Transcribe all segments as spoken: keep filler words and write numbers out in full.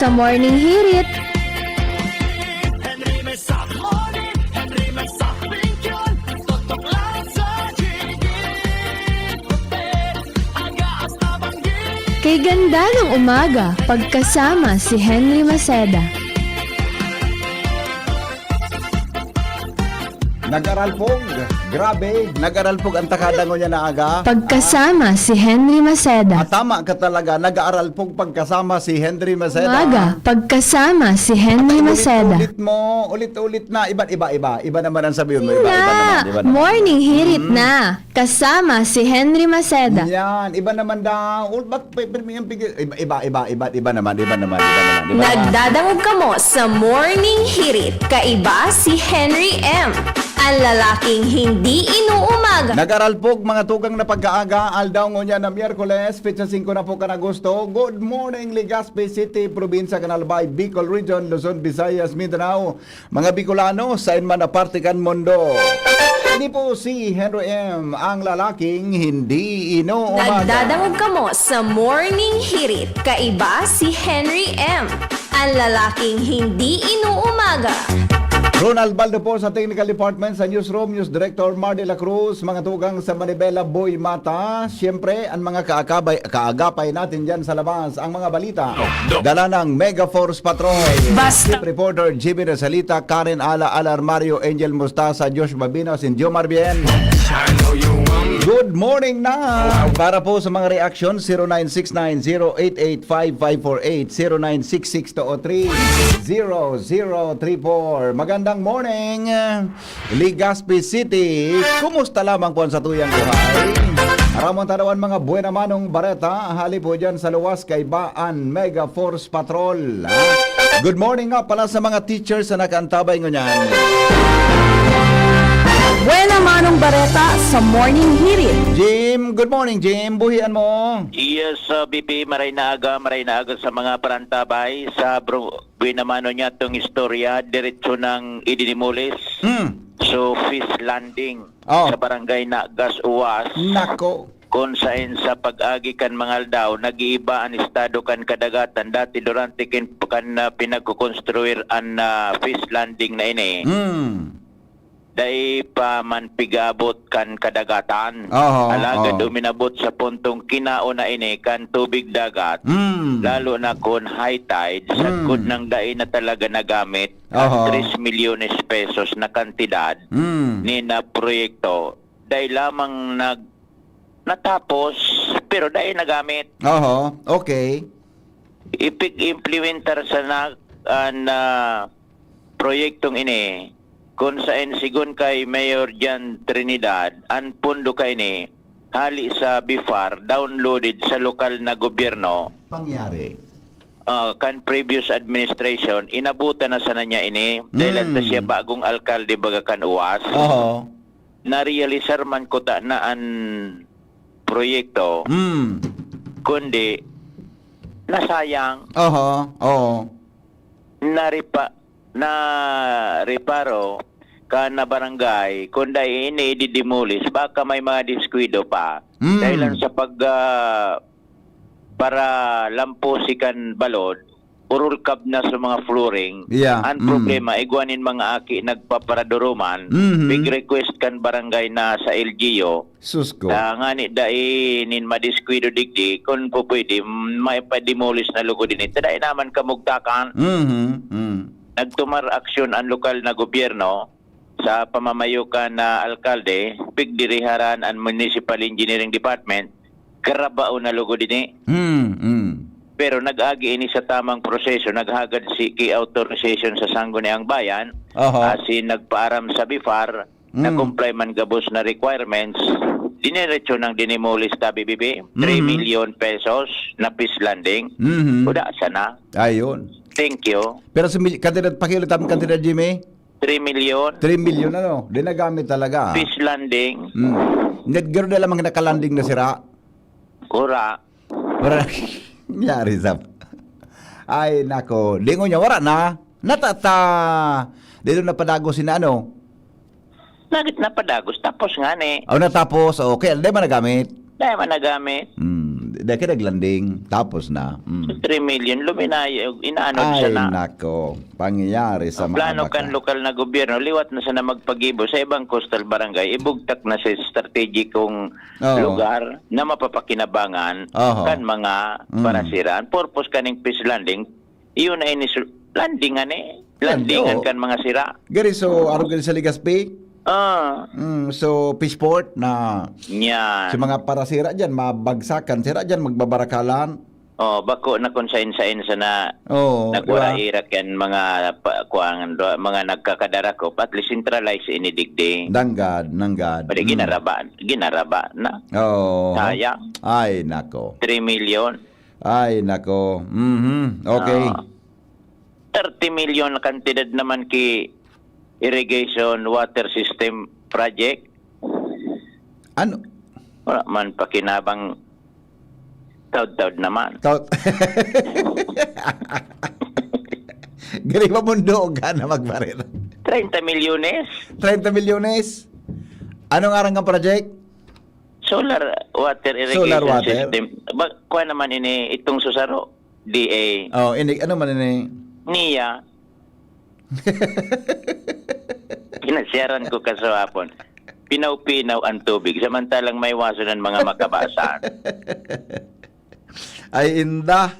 Sa Morning Hirit. Kay ganda ng umaga, pagkasama si Henry Maceda. Nag-aralpog. Grabe, nag-aralpog ang takada ngunyan na aga. Pagkasama si Henry Maceda. At tama ka talaga, nag-aralpog pagkasama si Henry Maceda. Umaga, pagkasama si Henry Maceda. Ulit-ulit mo, ulit-ulit na. Iba, iba, iba. Iba naman ang sabihin mo. Iba, iba Na, naman. Iba naman. Morning Hirit na. Kasama si Henry Maceda. Yan, iba naman daw. Ul- Ba't pa- pa- yung pigil- iba, iba, iba, iba, iba naman, iba naman, iba naman, iba naman. Nagdadangog kamo sa Morning Hirit. Kaiba si Henry M. Ang lalaking hindi inuumaga. Nag-aralpog mga tugang na pagkaaga, aldaw ngunyan na Miyerkules, petsa singko na po kan Agosto. Good morning, Legazpi City, probinsya kan Albay, Bicol Region, Luzon, Visayas, Mindanao. Mga Bicolano, sain man na parte kan mundo. Ini po si Henry M, ang lalaking hindi inuumaga. Nagdadangog kamo sa Morning Hirit. Kaiba si Henry M. Ang lalaking hindi inuumaga. Ronald Baldo po sa Technical Department, sa Newsroom, News Director Mar de la Cruz, mga tugang sa Manibela, Boy Mata. Siyempre, ang mga kaakabay, kaagapay natin dyan sa labas, ang mga balita. Dala ng Mega Force Patrol. Basta- Chief Reporter Jimmy Resalita, Karen Ala, Alar Mario, Angel Mustasa, Josh Babino, Sinjo Marbien. Good morning na! Para po sa mga reaksyon, zero nine six nine zero eight eight five five four eight, zero nine six six two oh three zero zero three four. Magandang morning, Legazpi City. Kumusta lamang po ang satuyang buhay? Aramon tanawan mga buena manong bareta, hali po dyan sa luwas kay Baan Mega Force Patrol. Ha? Good morning nga pala sa mga teachers na nakaantabay ngunyan. Buena manong bareta sa Morning Hirit. Jim, good morning, Jim. Buhian mo. Yes, uh, B P, maray na aga, maray na aga sa mga parantabay. Sa bro, buena mano niya itong istorya, diretso ng idinimulis. Hmm. So, fish landing Oh. sa barangay Nagas Uwas. Nako. Kung sain sa pag-agi kan mga aldaw, nag-iiba ang estado kan kadagatan. Dati durante kin, kan uh, pinagkukonstruir an uh, fish landing na ini. Hmm. Dai pa man pigabot kan kadagatan. Oho, Alagad oho. Uminabot sa puntong kinaon na ini kan tubig dagat, Hmm. lalo na kun high tide, sagkod Mm. nang dai na talaga nagamit Oho. ang tres milyones pesos na kantidad Hmm. ni na proyekto. Dai lamang nag natapos, pero dai nagamit. Oho, okay. Ipig-implementar sana an ah, proyektong ini, kun saen sigon kay Mayor John Trinidad, an pondo kaini hali sa BIFAR downloaded sa lokal na gobyerno. Pangyari. Ah, kan previous administration, inabutan na sana niya ini. Dahil Mm. ta siya bagong alkalde baga kan Uwas. Oho. Narealisar man kuta na an proyekto, Mm. kundi nasayang, Oho, oo. naripa, na reparo ka na barangay, kung dai ini ididemolis, baka may mga diskuido pa. Mm. Dahil lang sa pag, ah, para lampusi kan balod, urulkab na sa mga flooring. Yeah, Ang mm. problema, igwa nin mga aki nagpaparaduruman, Mhm. big request kan barangay na sa L G U, Sus ko. Ah, ngani dai nin madiskuido digdi, kun po pwede, may pa-demolish na lugod ini. Ta dai naman kamugtakan. Mhm, mm. Nagtumar aksyon ang lokal na gobyerno sa pamamayo kan na alkalde, pigdiriharan ang Municipal Engineering Department, karabao na lugod ini. Mm, mm. Pero nag-agi ini sa tamang proseso, naghagad si ki authorization sa Sangguniang Bayan, Oho. asin nagpaaram sa BIFAR na Mm. comply man gabos na requirements, diniretso nang dinimolish ta, B B B, three million pesos na fish landing. Mhm. Kuda sana. Ayun. Thank you. Pero sa mil- kantidad, pakiulit ang kantidad, Jimmy? Three million. Three million ano? Di nagamit talaga. Fish landing. Mm. Nagkaroon na lamang nakalanding na sira. Kura. Wala nangyari sa... Ay, nako. Lingon niya, wala na. Natata. Dito na padagos si na ano. Nagit na padagos. Tapos nga ni. O, natapos. Okay. Di ba nagamit? Dahil man nagamit. Hmm. Dahil ka naglanding, tapos na. Mm. So, three million, luminayog, inaanod Ay, siya na. Nako. Pangyayari sa Ang mga plano baka. Kan lokal na gobyerno, liwat na siya na magpagibo sa ibang coastal barangay, ibugtak na sa strategikong Oo. Lugar na mapapakinabangan Oho. Kan mga Mm. Parasira. Ang purpose kaning peace landing, iyon ay nisu-, landingan eh. Landingan Oo. Kan mga sira. Gari, so, arog gari sa Legazpi? Ah. Mm, so, Fishport na Yan. Sa mga parasira dyan, mabagsakan, sira dyan, magbabarakalan. Oh, bako na kung sain-sain sana Oo, nagwaraira di ba? Kan mga pa, kuwan, mga nagkakadarakop, at least centralize ini digdi. Nanggad, nanggad. Pwede Mm. ginaraba, ginaraba na. Oo. Sayang. Ay, nako. Three million. Ay, nako. Mhm. Okay. Ah. Thirty million na kantidad naman ki irrigation water system project. Ano? Wala man pakinabang taud-taud naman. Taud-, Gari ba mundo o gana magbaril? Treinta milyones. Treinta milyones? Anong aran ng project? Solar water irrigation Solar water? System. Ba, kuha naman ini itong susaro. D A. Oh, ini, ano man ini? Niya. Pinasyaran ko kaswapon. Pinaw-pinaw ang tubig, samantalang may waso ng mga makabasan. Ay, inda.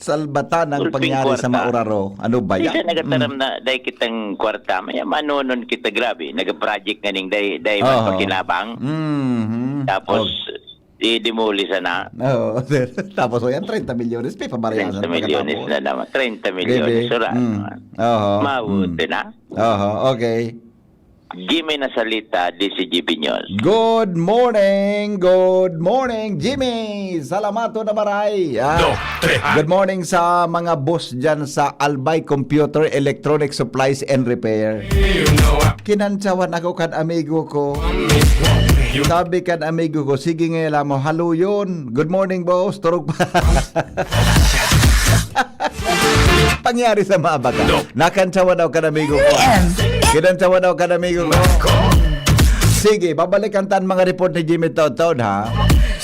Salbatan ang Gulping pangyari sa kwarta. Mauraro. Ano ba Di yan? Siya nagataram Mm. Na dahil kitang kwarta, may manonon kita, grabe. Nag-project nga ning dahil, dahil Aha. Magpakinabang. Mhm. Tapos, Oh. I-demolish na. Oo, sir. Tapos, o yan, treinta milyones, pe, pabarayasan Treinta milyones pagkatapos. Na naman. Treinta milyones, Gabi. Sura Mm. naman. Oho. Mabuti Mm. Na. Oho, okay. Jimmy na salita, D C G B News. Good morning! Good morning, Jimmy! Salamat na maray. Ah, Dos, tres, ah. Good morning sa mga boss dyan sa Albay Computer Electronic Supplies and Repair. Kinantsawan ako kan amigo ko. Sabi kan amigo ko, "Sige nga, alam mo, haluyon. Good morning, boss. Turog pa." Pangyari sa mga baka. Nakantsawan daw kan amigo ko. Kinantsawan daw kan amigo ko. Sige, babalikan tan mga report ni Jimmy Todd, ha?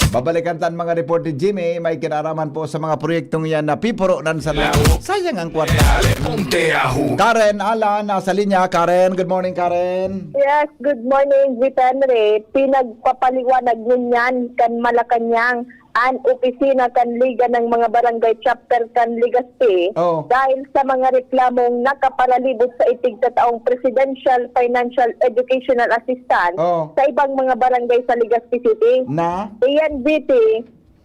Babalikan tan mga report ni Jimmy. May kinaraman po sa mga proyektong yan na pipuro nan sana. Sayang ang kwarta. Karen, Alan, nasa linya. Karen, good morning, Karen. Yes, good morning, G P Henry. Pinagpapaliwanag ngunyan kan Malacañang an opisina kan Liga ng mga Barangay Chapter kan Legazpi Oh. Dahil sa mga reklamong nakaparalibot sa itigtataong Presidential Financial Educational Assistance Oh. Sa ibang mga barangay sa Legazpi City. Na? Iyan, G P,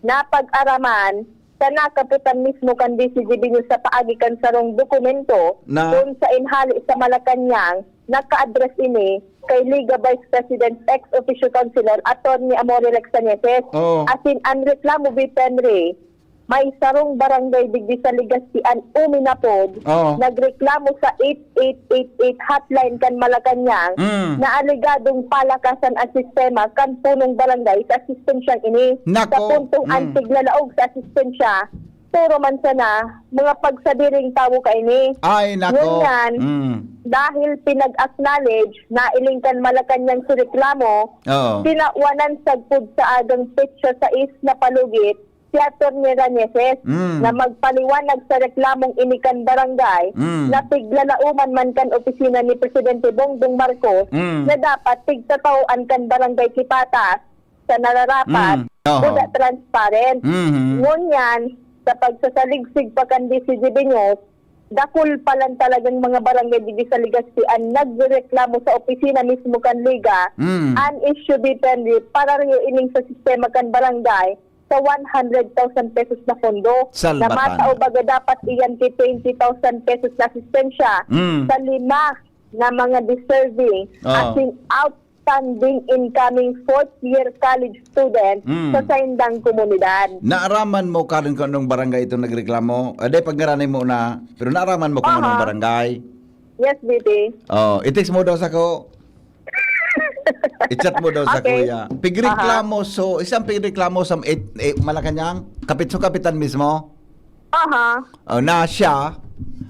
napag-araman sa nakaputan mismo kan D C G B News sa paagi kan sarong dokumento Na? Kung sa inhali sa Malacañang, naka-address ini kay Liga Vice President ex officio Councilor Attorney Amore Lexaneses. Oo. Asin an reklamo, Bipenre, may sarong barangay digdi sa Legazpi an uminapod, Oo. Nagreklamo sa eight eight eight eight hotline kan Malacañang Mm. Na alegadong palakasan ang sistema kan punong barangay sa asistensyang ini. Nako. Sa puntong Mm. An tiglalaog sa asistensya, puro man sana mga pagsabiring tawo kaini. Ay, nako. Ngunyan, Mm. Dahil pinag-acknowledge, nailing kan Malacañang si reklamo, Oo. Tinawanan sagpod sa agang petsa sais na palugit, si Attorney Ranieses, Mm. Na magpaliwanag sa reklamong ini kan barangay, Mm. Na piglalauman man kan opisina ni Presidente Bongbong Marcos, Mm. Na dapat pigtatawoan kan barangay si patas, sa nararapat, Mm. Oho. Kuda transparent. Mhm. Ngunyan, sa pagsasaligsig pa kan D C G B News, dakul pa lang talagang mga barangay digdi sa Legazpi an nagrereklamo sa opisina mismo kan Liga. Mm. An issue, Bipenre, pararyo ining sa sistema kan barangay sa one hundred thousand pesos na pondo. Salbatan. Na matao baga dapat iyan ki twenty thousand pesos na asistensya Mm. Sa lima na mga deserving, Oo. Asin out standing incoming fourth year college student Mm. Sa saindang komunidad. Naaraman mo, Karen, kung anong barangay itong nagreklamo? Ah, di, pagngaranan mo na, pero naaraman mo kung Aha. Anong barangay? Yes, B T. Oh, i-text mo daw sa ko. I-chat mo daw sa Okay. Kuya. Pigreklamo, Aha. So, isang pigreklamo sa eh, eh, Malacañang, kapit, so kapitan mismo? Aha. Oh, na siya,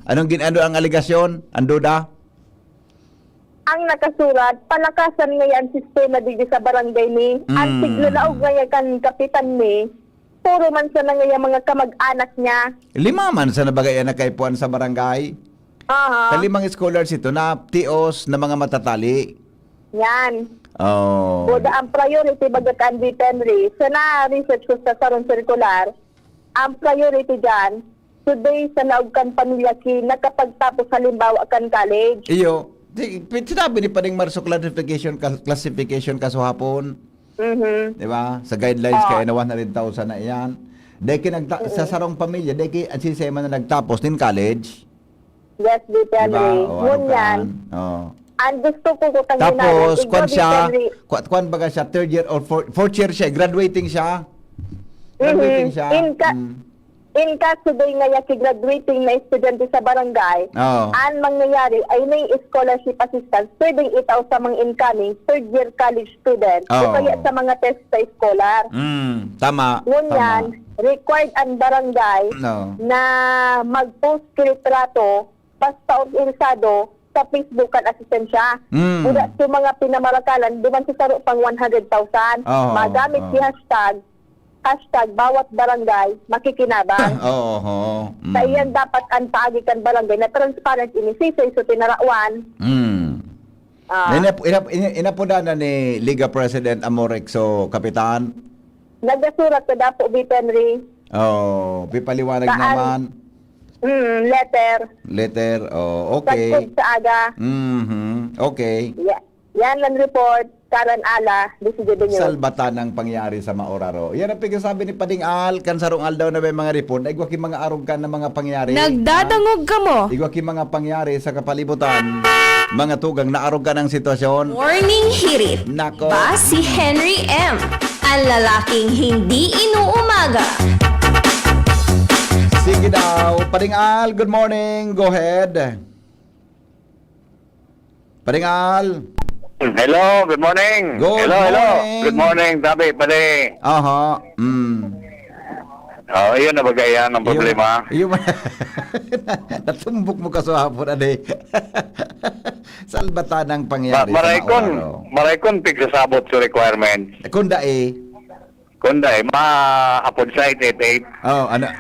anong gin-, ano ang alegasyon? Ang duda? Ang nakasurat, palakasan ngaya an sistema digdi sa barangay mi. An Mm. Tiglalaog ngaya kan kapitan mi, puro man sana ngaya mga kamag-anak niya. Lima man sana baga yan nakaipuan sa barangay. Aha. Kalimang scholars ito na tios na mga matatali. Yan. Oh. Buda ang priority baga kan V P Henry. Sa na-research ko sa sarong circular, ang priority dyan, today sa laog kan pamilya ki nakapagtapos halimbawa kan college. Iyo. Di, pi-, sinabi ni Pading Marso clarification, ka-, classification kaso hapon. Mhm. Di ba? Sa guidelines Oo. kaya na one hundred thousand na iyan. Dahil ki nagta-, sa Mm-mm. sarong pamilya, dahil ki ang sisema na nagtapos nin college. Yes, V P Di ba? Henry. O, ano Ngunyan, kan? O. ang gusto ko ko kanina, Tapos, ikaw, kwan V P siya, Henry. kwa-, kwan baga siya, third year or four-, fourth year siya, graduating siya. Graduating Mhm. siya. In ka-, Mm. in case today ngaya ki graduating na estudyante sa barangay, Oo. ang mangyayari ay may scholarship assistance, pwedeng itao sa mga incoming third year college student o Oo. kaya sa mga TESDA scholar. Mm, tama, Ngunyan, tama. required ang barangay No. na mag-post ki litrato basta organisado sa Facebook kan asistensya. Mm. Wala sa mga pinamarakalan, duman sa saro pang one hundred thousand. Oo, Magamit oo. si hashtag, hashtag bawat barangay makikinabang. Oo, oo. Mm. Sa iyan dapat ang paagi kan barangay na transparent ini, sisay so tinarawan. Mm. Ah. Inap-, inap-, in-, inapunan na ni Liga President Amorexo, Kapitan? Nagasurat sa Dapo, V P Henry. Oh, pipaliwanag Saan? naman. Mm, letter. Letter, oh, okay. Sagkod sa aga. Mhm, okay. Ya-, yan ang report. Karan Ala, Disidio de News. Salbatan ang pangyayari sa Maoraro. Yan ang pigsasabi ni Pading Al, kan sarong aldaw na may mga report, na igwa ki mga arog kan na mga pangyayari. Nagdadangog Ha? kamo. Igwa ki mga pangyayari sa kapalibutan. Mga tugang na arog kan ang sitwasyon. Morning Hirit. Nako. Ba si Henry M, ang lalaking hindi inuumaga. Sige daw. Pading Al, good morning. Go ahead. Pading Al. Hello, good morning. Good Hello, hello. morning. Good morning, Tabi, Padi. Aha. Mm. Oh, yun na ba gaya ang Yun. problema? Yun. Natumbok mo kaso hapon, ade. Salbatan ang Ma-, pangyayari sa maray kon, Maoraro. maray kon pigsasabot sa requirements. Kung dai. Kung dai, ma-apod sa eight eight eight. Oh, ano?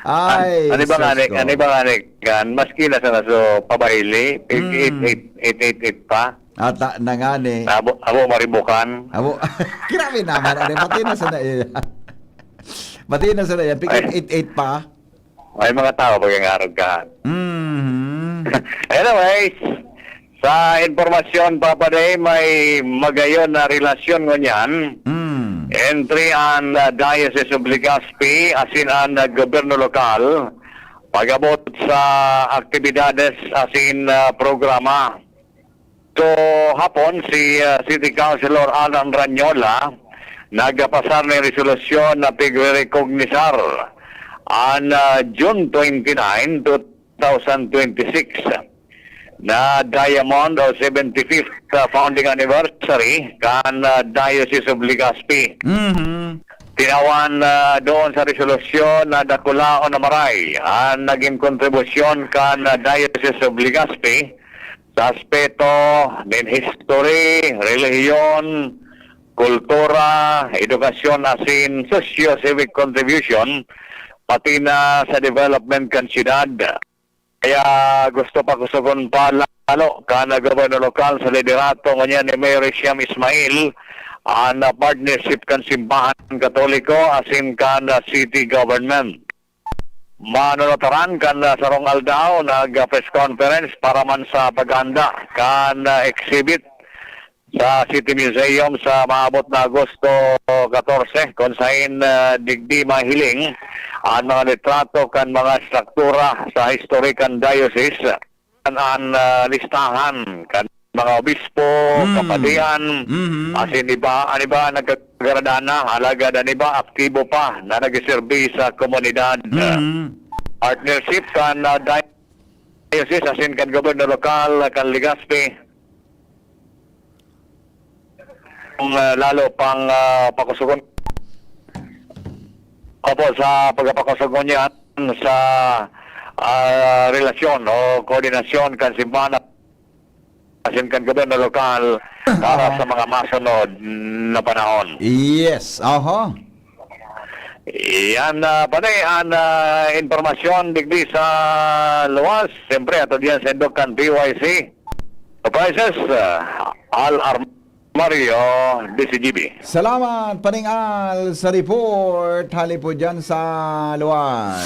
Ay, An-, ano ba nga sus ni, ko. ano ba nga ni, kan, maski na sana so pabaili, eight eight eight, Mm. eight eight eight pa. Ata na nga ni. Abo, abo maribukan. Abo, grabe naman, ano, pati na sana iya. Pati na sana yan. Pikit Ay. eight eight pa. May mga tao pag-angarog ka. Mhm. Anyways, sa impormasyon, Papa Day, may magayon na relasyon ngunyan Mm. entre an, ah, Diocese of Legazpi asin an, ah, gobyerno lokal pag-abot sa aktibidades asin, ah, programa. So, hapon, si, ah, City Councilor Alan Ranyola nagpasar nin resolusyon na pigre-recognisar an, ah, June twenty-nine, two thousand twenty-six na Diamond o seventy-fifth, ah, founding anniversary kan, ah, Diocese of Legazpi. Mhm. Tinawan, ah, doon sa resolusyon na dakula o na maray an nagin kontribusyon kan, ah, Diocese of Legazpi sa aspeto nin history, relihiyon, kultura, edukasyon asin socio-civic contribution, pati na sa development kan siyudad. Kaya gusto pa kusugon pa lalo kan gobyerno lokal sa liderato ngunyan ni Mayor Hisham Ismail an partnership kan simbahan Katoliko asin kan city government. Manunutaran kan, ah, sarong aldaw, nag-press conference para man sa paghanda kan, ah, exhibit sa City Museum sa maabot na Agosto katorse, kung sain, ah, digdi mahiling an mga litrato kan mga estruktura sa historic kan diocese. An, an, ah, listahan kan mga obispo, Mm. kapadian, Mhm. asin iba, an iba nagkakaradana, alagad an iba aktibo pa na nagseserbi sa komunidad. Mhm. Partnership kan, ah, diocese asin kan gobyerno lokal kan Legazpi. Ang, ah, lalo pang, ah, pakusugon. Opo, sa pagpapakusog ngunyan sa, ah, relasyon o koordinasyon kan simbahan asin kan gobyerno lokal para Aha. sa mga masunod na panahon. Yes, aha. Yan, ah, pare, an, ah, impormasyon digdi sa luwas. Siyempre, ato diyan sa indog kan B Y C. Prices, ah, Al Armario, D C G B. Salamat, Paning Al, sa report. Hali po dyan sa luwas.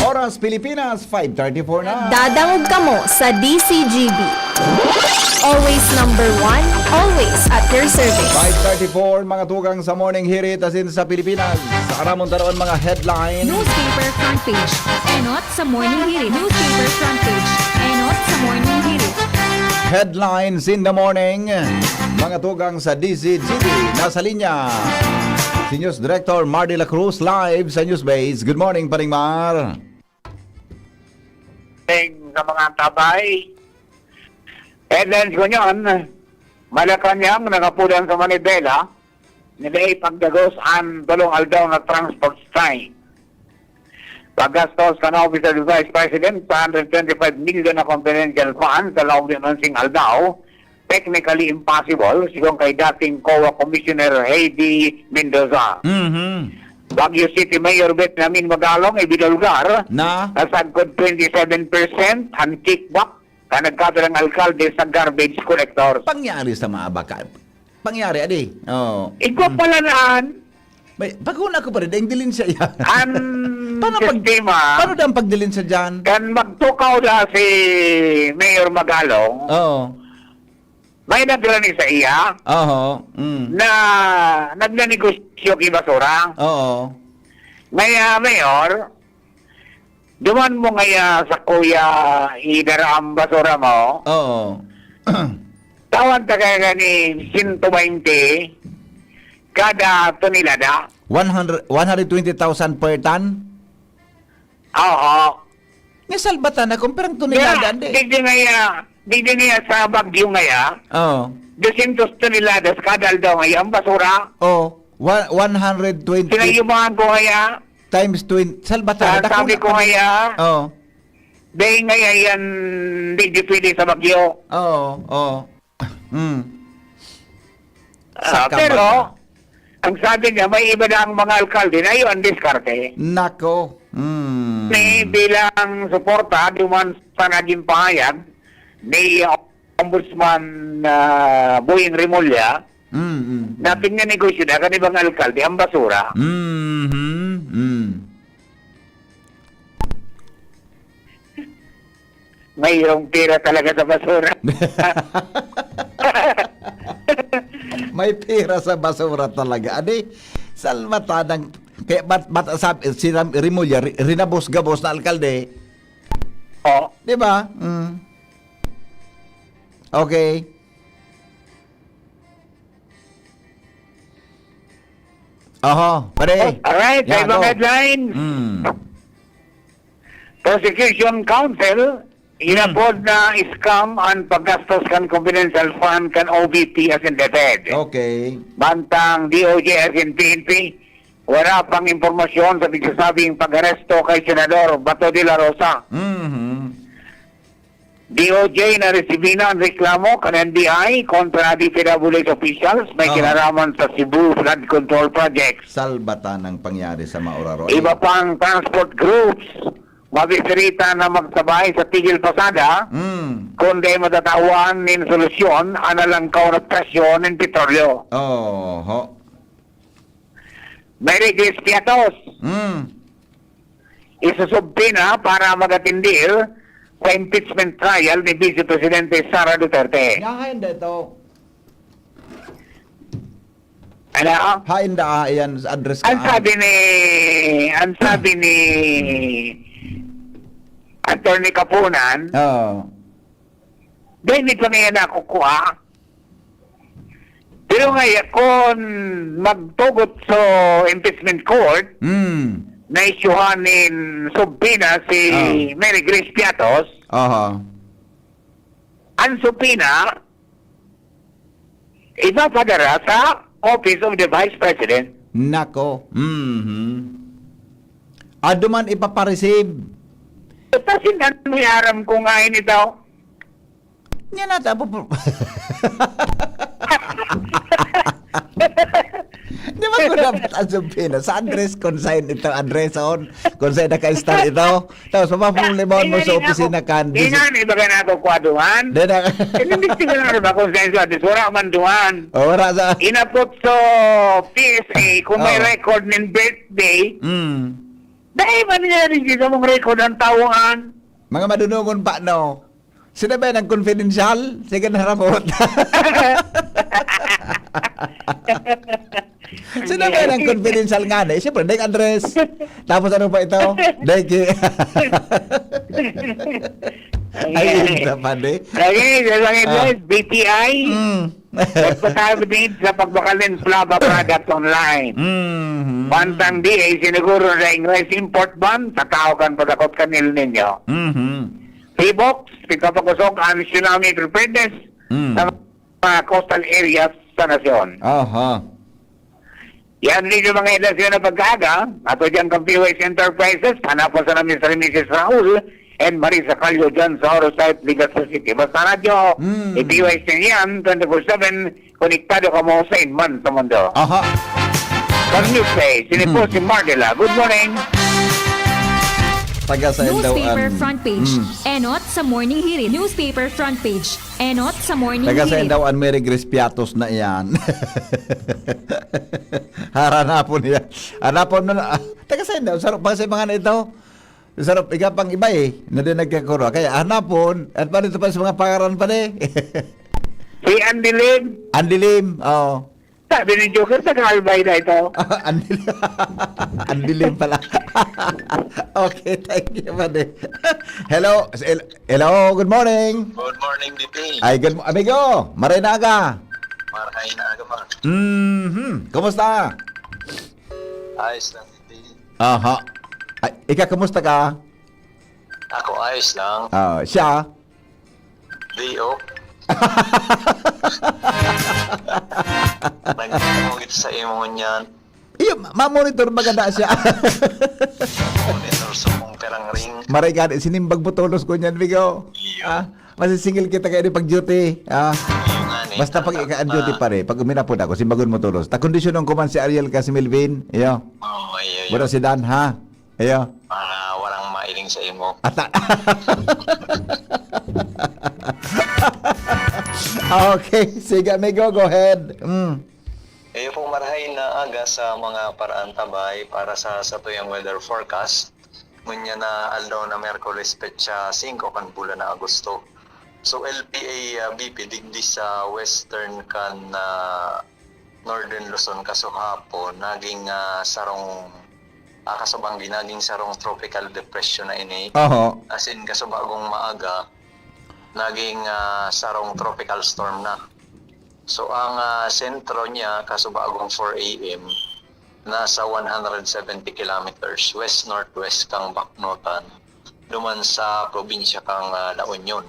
Oras, Pilipinas, five thirty-four na. Dadangog kamo sa D C G B. Always number one, always at your service. Five thirty-four, mga tugang sa Morning Hirit, asin sa Pilipinas. Sa karamon taroon mga headline. Newspaper front page. Enot sa Morning Hirit. Newspaper front page. Enot sa Morning Hirit. Headlines in the morning. Mga tugang sa D C G B. Nasa linya, si News Director Mar de la Cruz, live sa Newsbase. Good morning, Paring Mar. Teng sa mga antabay. Headlines ko niyan, Malacañang nakapudan sa manibela, nilay pagdagos an tolong aldaw na transport strike. Paggastos kan Office of the Vice President sa hundred twenty-five million na confidential fund sa laog nin onseng aldaw, technically impossible, sigon kay dating COA Commissioner Heidi Mendoza. Mhm. Baguio City Mayor Benjamin Magalong ibinulgar Na? na sagkod twenty-seven percent an kickback na nagkapirang alkalde sa garbage collectors. Pangyari sa mga baka. Pangyari, adi. Oh. Igwa Mm. pala naan. May, pag-una ko pa rin, dahil dilin siya yan. An Paano pag, sistema, paano daw ang pagdilin siya dyan? Kan magtukaw na si Mayor Magalong, Oo. may nagrani sa iya Oo. Mm. na nagnanegosyo ki basura. Oo. Ngaya, Mayor, duman mo ngaya sa kuya idara ang basura mo? Oo. Tawan ta kaya gani sento baynte kada tonelada? One hundred, one hundred twenty thousand per ton? Oo. Nga salbatan na kung pirang tonelada, Kaya, andi? digdi ngaya, digdi ngaya sa Baguio ngaya, Oo. dosyentos toneladas kada aldaw ngaya ang basura. Oh, one, one hundred twenty Sinayumahan ko ngaya, times twenty. Salbatan na, ah, sabi dakula ko pa. ngaya, Oh. dahil ngaya yan, digdi pwede sa Baguio. Oo, oo. Hmm. Ah, Saka pero, baga. ang sabi niya, may iba na ang mga alkalde na iyo ang diskarte. Nako. Hmm. Ni bilang suporta, duman sa naging pahayag ni Ombudsman, ah, Boying Remulla, Mm, mm, na mm. pignanegosyo na kan ibang alkalde ang basura. Mhm, mm. Mayroong pera talaga sa basura. May pera sa basura talaga. Adi, salmatadang, kaya bat, bat, sabi, si Ram-, Remulla, ri-, rinabos-gabos na alkalde. Oh. Di ba? Mm. Okay. Oho, pare. Alright, sa Yan, ibang go. headlines. Mm. Prosecution Counsel, inapod Hmm. na scam an paggastos kan confidential fund kan O V P asin DepEd. Okay. Mantang D O J asin P N P, wala pang impormasyon sa nagsasabing pag-aresto kay Senador Bato de la Rosa. Mhm. D O J na resibi na an reklamo kan N B I kontra D P W H officials may Aha. kinalaman sa Cebu Flood Control Project. Salbatan ang pangyari sa Mauraro. Iba pang transport groups, mabisirita na magsabay sa tigil pasada, Mm. kundi matatawan nin solusyon ang nalangkaw na presyo nin petrolyo. Oho. Mary Grace Piatos. Mm. Isusubpoena para mag-atendir sa impeachment trial ni Vice Presidente Sara Duterte. Nga, hain da ito? Ano? Hain da, ah, yan, sa address Ang ka, ah. sabi ni, ang sabi ni Attorney Kapunan, Oo. dahil ito na yan ako kuha. Pero nga, ya-, kun magtugot sa impeachment court, Mm. naisyuhan nin subpoena si Ah. Mary Grace Piatos, Aha. ang subpoena ipapadara sa Office of the Vice President. Nako. Mhm. Ado man ipapareceive. Kasi nan may aram ko nga ini daw. Niya na, tapo po. Di ba ko dapat ang sabihin na sa address, kung saan ito address on, kung saan naka-install ito? Tapos, mapaproblema mo sa opisina kan. Di nga, iba ka na ako kwaduhan. Di na. Inimbestiga lang ba kung saan sa address? Wala man duhan. O, wala sa. Inapot sa P S A, kung may record ng birthday, mm, dahil man nga rin sa mong record ang tawaan. Mga madunungon pa, no? Sinabi ng confidential? Sige na, rabot. Sinabi ng confidential nga na. Eh, siyempre, dahil address. Tapos ano pa ito? Dahil ki-, ay, yun na pa, di. Lagi, lagi, ah, B P I. Mm. Nagpasabit sa pagbakal ng Flava product online. Mhm. Pantang di ay siniguro na Ingles import ban, tatawagan pa dakot kan El Nino. Mhm. P box, pagkapagusog ang tsunami preparedness, mm, sa mga coastal areas sa nasyon. Aha. Yan din yung mga edasyon na pagkaaga, ato dyan kang P Y S Enterprises, hanapon sa namin sa Misis Raul and Marisa Calio dyan sa Oro South, Legazpi City. Basta radyo, mm, i-P Y S yan, twenty-four seven, konektado ka mo sa inman sa mundo. Aha. Pag news page, sini po, mm, si Mardela. Good morning. Taga sa Newspaper Endawan. Front page. Mm. Enot sa Morning Hirit. Newspaper front page. Enot sa Morning Taga sa Hirit. Endawan, may regres piatos na iyan. Haranapon niya. Hanapon na na. Ah, taga sa Endawan. Sarap pa sa mga na ito. Sarap, ika pang iba eh. Na din nagkakuro. Kaya hanapon. At pa dito pa sa mga pangaran pa eh. Si Andy Lim. Andy Lim. Oo. Sabi ni Joker, taga-Albay na ito. Ang dilim. Ang dilim pala. Okay, thank you, buddy. Hello, hel-, hello, good morning. Good morning, D P. Ay, good mo-, amigo, maray na aga. Maray na aga, man. Mhm. Kumusta? Ayos lang, D P. Aha. Ay, ika, kumusta ka? Ako, ayos lang. Ah, siya? Day off. Nagmamonitor sa imo ngunyan. Iyo, ma-, ma-monitor maganda siya. Monitor sa mong perang ring. Maray gani, sinimbag mo tolos ko niyan, Vigo. Iyo. Ah, masisingil kita kayo ni pag-duty. Ah, iyo nga ni, basta pag ika-duty pa rin, pag uminapod ako, simbagon mo tolos. Ta kondisyon ng kuman si Ariel ka si Melvin. Iyo. Oo, iyo, iyo. Wala si Dan, ha? Iyo. Para walang mailing sa imo. Ata. Okay, sige, amigo, go ahead. Mm. Iyo pong marahay na aga sa mga paraantabay para sa satuyang weather forecast. Ngunyan na aldaw na Miyerkules, petsa singko kan bulan na Agosto. So, L P A, ah, B P, digdi sa western kan, ah, Northern Luzon, kasuhapon, naging, ah, sarong, ah, kasabanggi, naging sarong tropical depression na ini. Oho. As in, kasubagong maaga, naging, ah, sarong tropical storm na. So, ang, ah, sentro niya, kasubagong four A M, nasa one hundred seventy kilometers west-northwest kang Baknotan, duman sa probinsya kang, ah, La Union.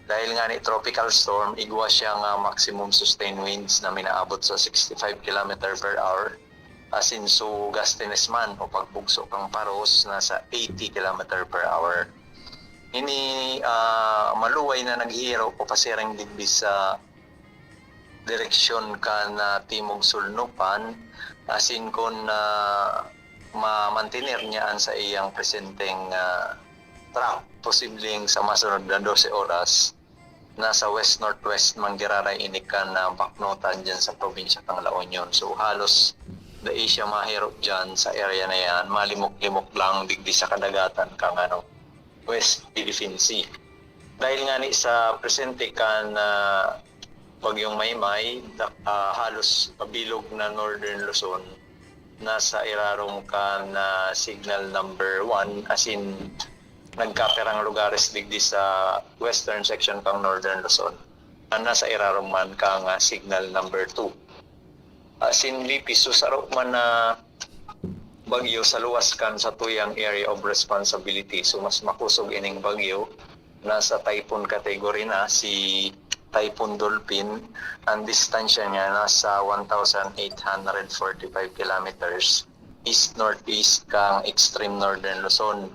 Dahil nga ni tropical storm, igwa siya nga maximum sustained winds na minaabot sa sixty-five kilometer per hour. Asin so gustiness man o pagbugso kang paros, nasa eighty kilometer per hour. Ini, ah, maluway na naghihiro papasiring digdi sa direksyon kan, ah, Timog Sulnupan, asin kun, ah, mamantener niya an saiyang presenteng, ah, track, posibleng sa masunod na dose oras, nasa west-northwest man giraray ini kan, ah, Baknotan diyan sa probinsya kan La Union. So, halos dai siya mahiro diyan sa area na yan, malimok-limok lang digdi sa kadagatan kan, ano, West Philippine Sea. Dahil nga ni sa presente kan, ah, Bagyong Maymay, da-, ah, halos bilog na Northern Luzon, nasa irarom kan, ah, signal number one, as in, nagkapirang lugares digdi sa western section kan Northern Luzon, na nasa irarom man kan, ah, signal number two. Ah, sin Lipis, so saro man na bagyo sa luwas kan satuyang area of responsibility. So, mas makosog ining bagyo, nasa typhoon category na, si Typhoon Dolphin. Ang distansya niya nasa one thousand eight hundred forty-five kilometers east-northeast kang extreme northern Luzon.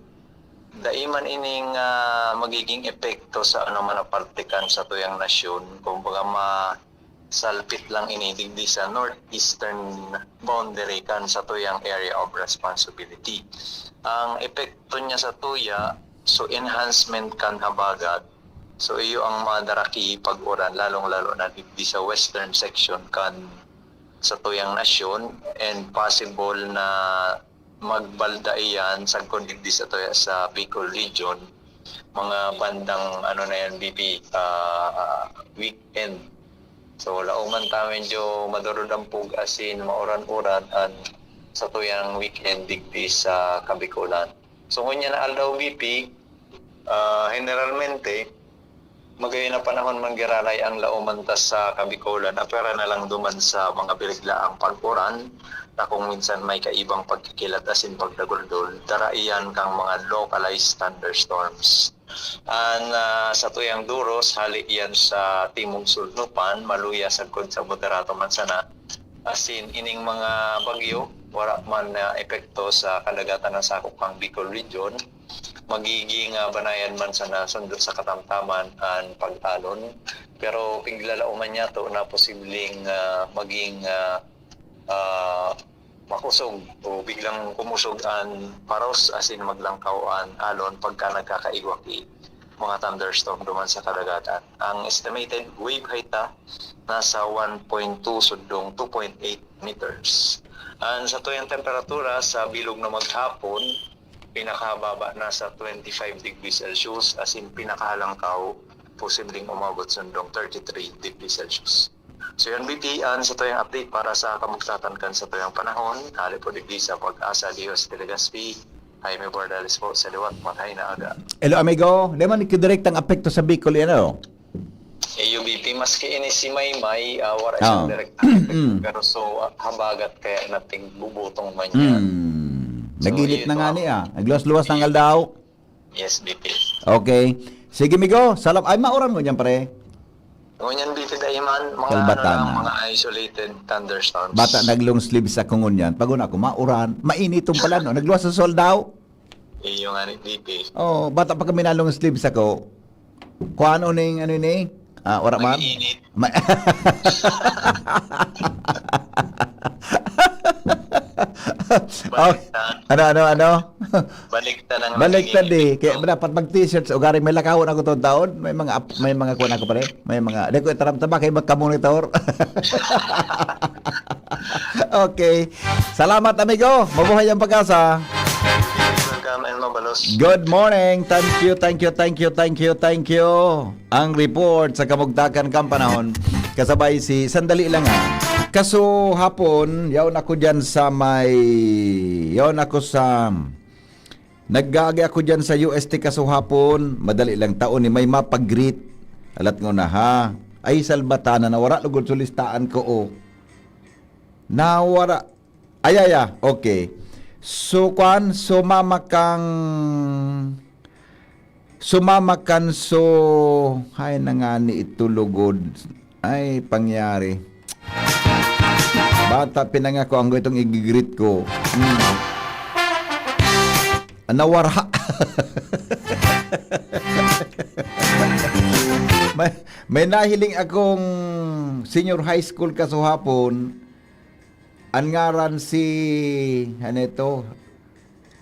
Dai man ining, ah, magiging epekto sa ano man na parte kan satuyang nasyon. Kumbaga, masalpit lang ini digdi sa northeastern boundary kan satuyang area of responsibility. Ang epekto niya sa tuya, so enhancement kan habagat, so iyo ang madaraki pag-uran, lalong-lalo na digdi sa western section kan satuyang nasyon, and possible na magbalda iyan sagkod digdi sa tuya sa Bicol region, mga bandang ano na yan, B P, ah, weekend. So, laoman ta medyo madurog ang pug asin mauran-uran an satuyang weekend digdi sa Kabikolan. So, ngunyan na aldaw, B P, ah, generalmente, magayon na panahon man giraray ang laoman ta sa Kabikolan, apwera na lang duman sa mga biriglaang pag-uran na kung minsan may kaibang pagkikilat asin pagdaguldol, dara iyan kang mga localized thunderstorms. An, ah, satuyang duros, hali iyan sa Timog Sulnupan, maluya sagkod sa moderato man sana. Asin, ining mga bagyo, wara man na epekto sa kadagatan na sakop kang Bicol Region. Magiging, ah, banayan man sana sundo sa katamtaman an pag-alon. Pero piglalaoman niyato na posibleng, ah, maging, ah, ah, makusog o biglang kumusog an paros asin maglangkaw an alon pagka nagkakaigwa ki mga thunderstorm duman sa kadagatan. Ang estimated wave height ta nasa one point two sundong two point eight meters. An satuyang temperatura sa bilog na maghapon, pinakababa nasa twenty-five degrees Celsius, asin pinakahalangkaw, posibleng umabot sundong thirty-three degrees Celsius. So yan, B P, an satuyang update para sa kamugtatan kan satuyang panahon. Hali po digdi sa Pag-asa, D O S Telegaspi, Jaime Bordales po sa liwat, marhay na aga. Hello, amigo. Di man direktang apekto sa Bicol yan, ano? A U B P, maski ini si Maymay, ah, wala siyang Ah. direktang epekto, Mm. pero so, ah, habagat kaya nating bubutong man yan. Hmm. So, Nag-init yun, na nga ma'am. niya. Nagluwas-luwas ng Yun. aldaw. Yes, B P. Okay. Sige, migo. Salam. Ay, mauran mo dyan, pre. Ngunyan, B P, dai man, mga Kalbatan ano lang, na. mga isolated thunderstorms. Bata, nag-long sleeves ako ngunyan. Pag una ako, mauran. Mainit tong pala, no? Nagluwas sa soldaw. Iyo nga ni B P. Oh, bata pa kami na long sleeves ako. Kung ano ning, ano ni? Ah, wala man? Nag-iinit. Ma- Oh, Baliktad. ano, ano, ano? Baliktad ang Baliktad nag-iinit, eh. Kaya no? dapat mag-t-shirt. Ugaring may lakawon ako tong taon. May mga ap-, may mga kuwan ako pare. May mga, di ko itaram-taba kay magkamonitor. Okay. Salamat, amigo. Mabuhay ang Pag-asa. Welcome, Elmo Balos. Good morning. Thank you, thank you, thank you, thank you, thank you. Ang report sa kamugtakan kan panahon. Kasabay si, sandali lang ha. Kaso hapon, yaon ako dyan sa may, yaon ako sa, nag-aagi ako dyan sa U S T kaso hapon, madali lang taon ni may mapag-greet. Alat ko na ha. Ay, salbatanan, nawara lugod sulistaan ko, oh. Nawara. Ay, ay, ah, okay. So, kwan, sumama kang, sumama kan, so, ay, nangani ito lugod. Ay, pangyari. Bata, pinangako ang itong igigreet ko. Hmm. Nawara. may, may nahiling akong senior high school kaso hapon. An ngaran si, ano ito?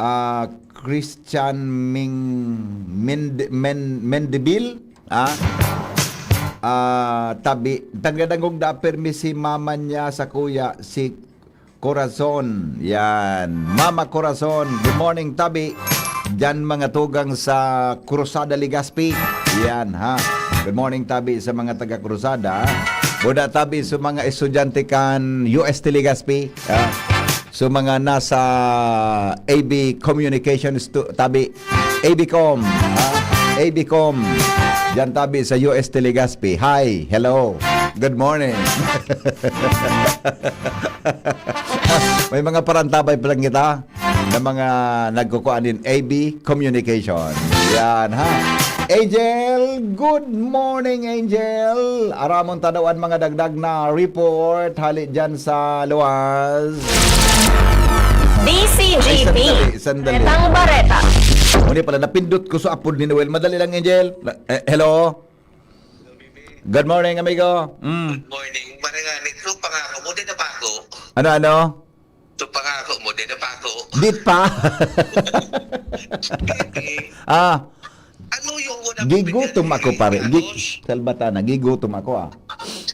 Ah, Christian Ming-, Mend-, Men-, Mendeville, ah? Ah, tabi, taga-Dangog da permi si mama niya sa kuya, si Corazon. Yan. Mama Corazon, good morning, tabi. Diyan mga tugang sa Cruzada, Legazpi. Yan, ha. Good morning, tabi, sa mga taga Cruzada. Buda, tabi, sa mga estudyante kan U S T Legazpi. Ha? Sa mga nasa A B Communications, to, tabi, A B Com, ha? A B Com. Diyan, tabi, sa U S T Legazpi. Hi, hello, good morning. May mga parantabay pa lang kita na mga nagkukuha nin A B Communication. Yan, ha? Angel, good morning, Angel. Aramon tadawan mga dagdag na report hali dyan sa luwas. Ay, D C G P, sandali, sandali. Baretang Bareta. Muna pala, napindot ko sa apod ni Noel. Madali lang, Angel. Na- eh, hello? Good morning, amigo. Mm. Good morning. Maringanit. So, pangako mo, di na pa ako. Ano, ano? So, pangako mo, di na pa ako. Dit pa? Pwede. Ah. Ano yung una mong Gigutom binili? ako, pare. Gi- Piatos? Salbatana, gigutom ako, ah.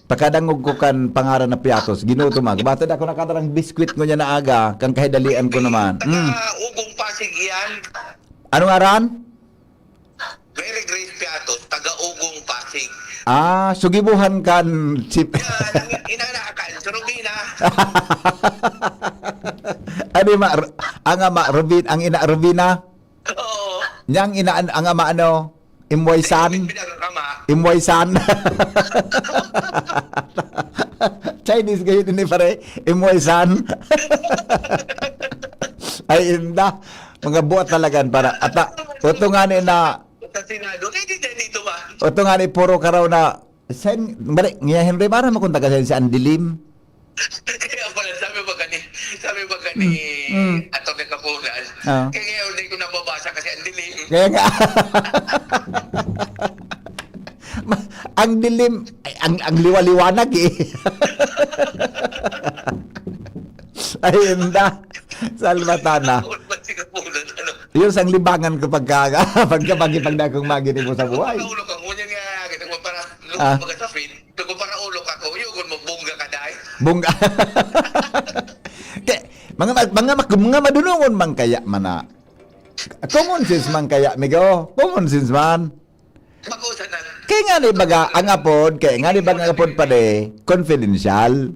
Pakadangog ko kan pangaran na piatos, ginutom ako. Basta ako nakadarang biskwit ko niya na aga, kang kahidalian ko naman. Taga Mm. Ugong Pasig yan. Ano ngaran? Mary Grace Piatos, taga Ugong Pasig. Ah, sugibuhan kan si Yan, ang inanakan, si Rubina. Ano ma, ang ama, Rubin, ang ina, Rubina? Oo. Niyang ina, ang ama, ano? Imway San? Pinagkama. Imway San? Chinese kayo din, eh, pare. Imway San? Ay, inda. Mga buhat talaga, para. Ata, uto nga ni na, Sa Senado. Kaya di dyan dito ba? Uto nga ni puro karaw na, sen, bali, nga Henry, para makunta ka sa Andilim. Kaya pala, sabi ba gani, sabi ba gani, Mm, mm. Attorney Kapunan? Ah. Kaya ngayon, hindi ko nababasa kasi ang dilim. Kaya nga. Ma-, ang dilim, ay, ang, ang liwa-liwanag eh. Ay, inda. Salvatana. Ako naman si Kapunan, ano? Yun, sang libangan ko pagka, pagka, pagka, pag akong magini mo sa buhay. Nahulog ako, yun nga, kita ko para, Ah. Baga sa feed, nagpaparaulok ako, yun, kung mabungga ka, day. Bungga. Kaya, mga, mga, mga, mga madunungon man kaya, mana. Common sense man kaya, migo. Common sense man. Makusa na. Kaya nga ni baga, ang apod, kaya nga ni baga ang apod pa de, confidential.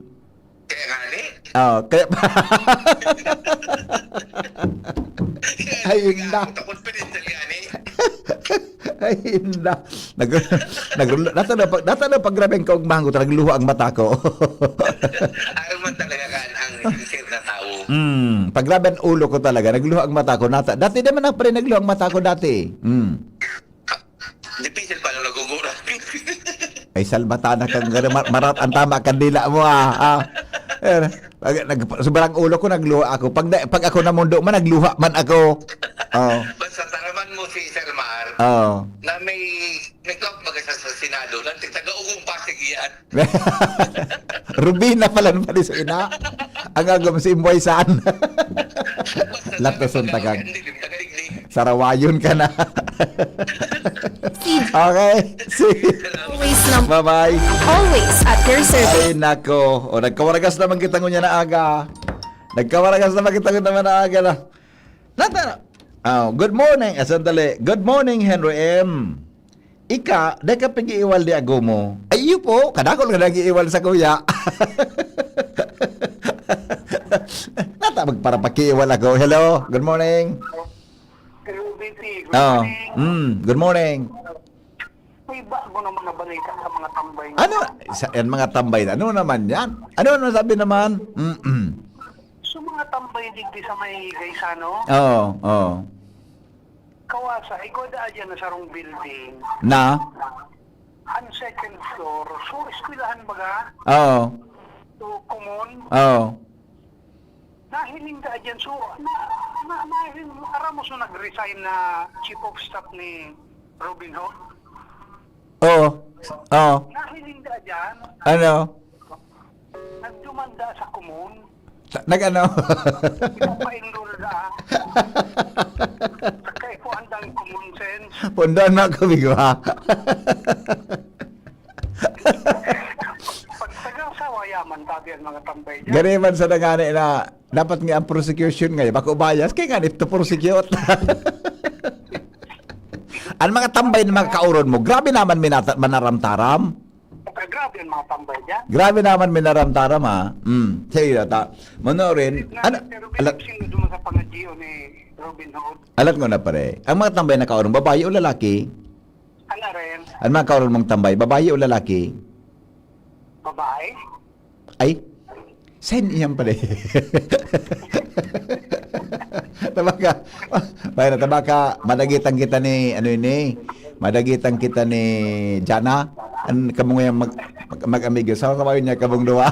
Kaya nga ni. Oh, kaya Ay, inda. Confidential nga ni. Ay, inda. Nag-, nag-, nata na pag, nata na pag grabe ang kaugmahan ko, nagluho ang mata ko. Ayaw man talaga kan ang sincere na tao. Mm, pag grabe ang ulo ko talaga, nagluho ang mata ko. Nata, dati naman ako pa rin nagluho ang mata ko dati. Mm. Difícil pa lang nagugulat. Ay, salbatana kang gano'n, mar-, marat ang tama kandila mo, ah. Ah. Eh, pag, nag-, sobrang ulo ko, nagluha ako. Pag, na-, pag ako namundo man, nagluha man ako. Oh. Basta taraman mo si Sir Mar, Oh. na may, may club baga sa, sa Senado, na taga-Ugong Pasig yan. Rubina pala naman sa ina. Ang agom si Imboy San. Basta Latos ang taraman mo, takag. Ang dilim, tagaliglig. Sarawayon ka na. Okay. See. Always lang. Bye-bye. Always at your service. Ay, nako. O, nagkawaragas naman kita ngunya na aga. Nagkawaragas naman kita ngunya na aga na. Nata-, oh, good morning. Ah, sandali. Good morning, Henry M. Ika, dai ka pag-iiwal di agomo. Ay, iyo po. Kadakol ka nag-iiwal sa kuya. Nata, magparapakiiwal ako. Hello, good morning. Hello, B P. Good Oh, morning. Mm, good morning. May bago na mga balita sa mga tambay. Ano? Sa, yan mga tambay. Ano naman yan? Ano, ano sabi naman? Mm-mm. So, mga tambay digdi sa may Gaisano? Oo, oo. Kawasa, ikaw da dyan na sarong building. Na? Ang second floor. So, eskwelahan baga? Oo. So, common? Oo. Nahiling ka dyan. So, na, na, nahiling mo, aram mo so nag-resign na chief of staff ni Robin Hood? Oo. Oo. Nahiling ka dyan. Ano? Nagdumanda sa common. Ta-, nag-ano? Ipapaenroll na. Sa kaipuhan ng common sense. Pundon na ako, bigo, ha? Pag taga-asawa, yaman, tabi ang mga tambay dyan. Gani man sa nangani na dapat nga ang prosecution ngayon, bako bias, kaya nga, to prosecute. Ang mga tambay na mga kauron mo, grabe naman minata-, manaramtaram. Grabe ang mga tambay dyan. Grabe naman minaramtaram, ha? Mm. Sige, ta. Manorin, Na, ano, pero ala- Philip, sino duman sa pangadyo ni Robin Hood? Alat ko na, pare. Ang mga tambay na kauron, babae o lalaki? Ano rin? Ang mga kauron mong tambay, babae o lalaki? Babae? Ay, saan iyan pala? Tabaka, bayan na, tabaka, madagitan kita ni, ano ini? Madagitan kita ni Jana. An, kamo ngayon mag, mag, mag-amigo. Sa kabayo niya, kabong duwa.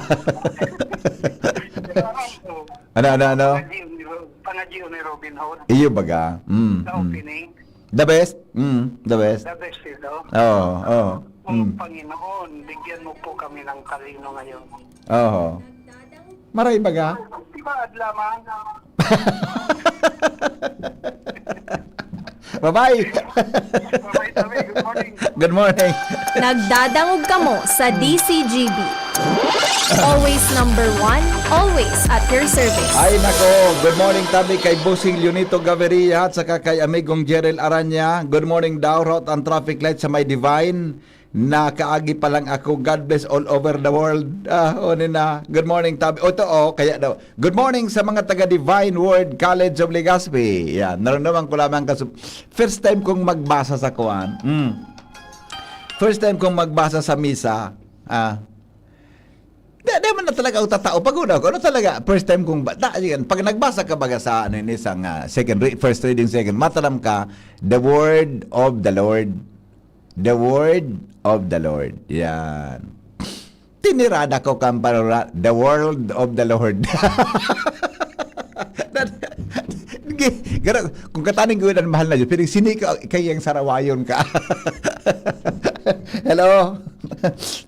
Ano, ano, ano? Pangadyo ni Ro-, pangadyo ni Robin Hood. Iyo baga. Mm. sa Mm. opening. The best? Mm, the best. The best ito. Oo, oo. Ang Mm. Panginoon, bigyan mo po kami ng talino ngayon. Oo. Maray baga? Di ba, adlaman? Bye-bye. Bye-bye, Tabi. Good morning. Good morning. Nagdadangog kamo sa D C G B. Always number one, always at your service. Ay, nako. Good morning, tabi, kay Bossing Leonito Gaviria at saka kay amigong Jerel Aranya. Good morning daw, route ang traffic light sa may Divine. Nakaagi pa lang ako. God bless all over the world. Ah, o, ni na. Good morning, tabi. O, ito, o, kaya daw. Good morning sa mga taga Divine Word College of Legazpi. Yan, naramdaman ko lamang kaso, first time kong magbasa sa kuan. Mm. First time kong magbasa sa misa. Ah. Di, di man na talaga ako tatao. Pag una ko, ano talaga, first time kong ba-, da, yan, pag nagbasa ka baga sa, ano, yun, isang, ah, second re-, first reading, second, mataram ka, the word of the Lord. The word of the Lord. Yan. Tinirada ko kan parora, the world of the Lord. Garo, kung kataning gawin ang mahal na Diyos, pero sini ka, kayang sarawayon ka. Hello?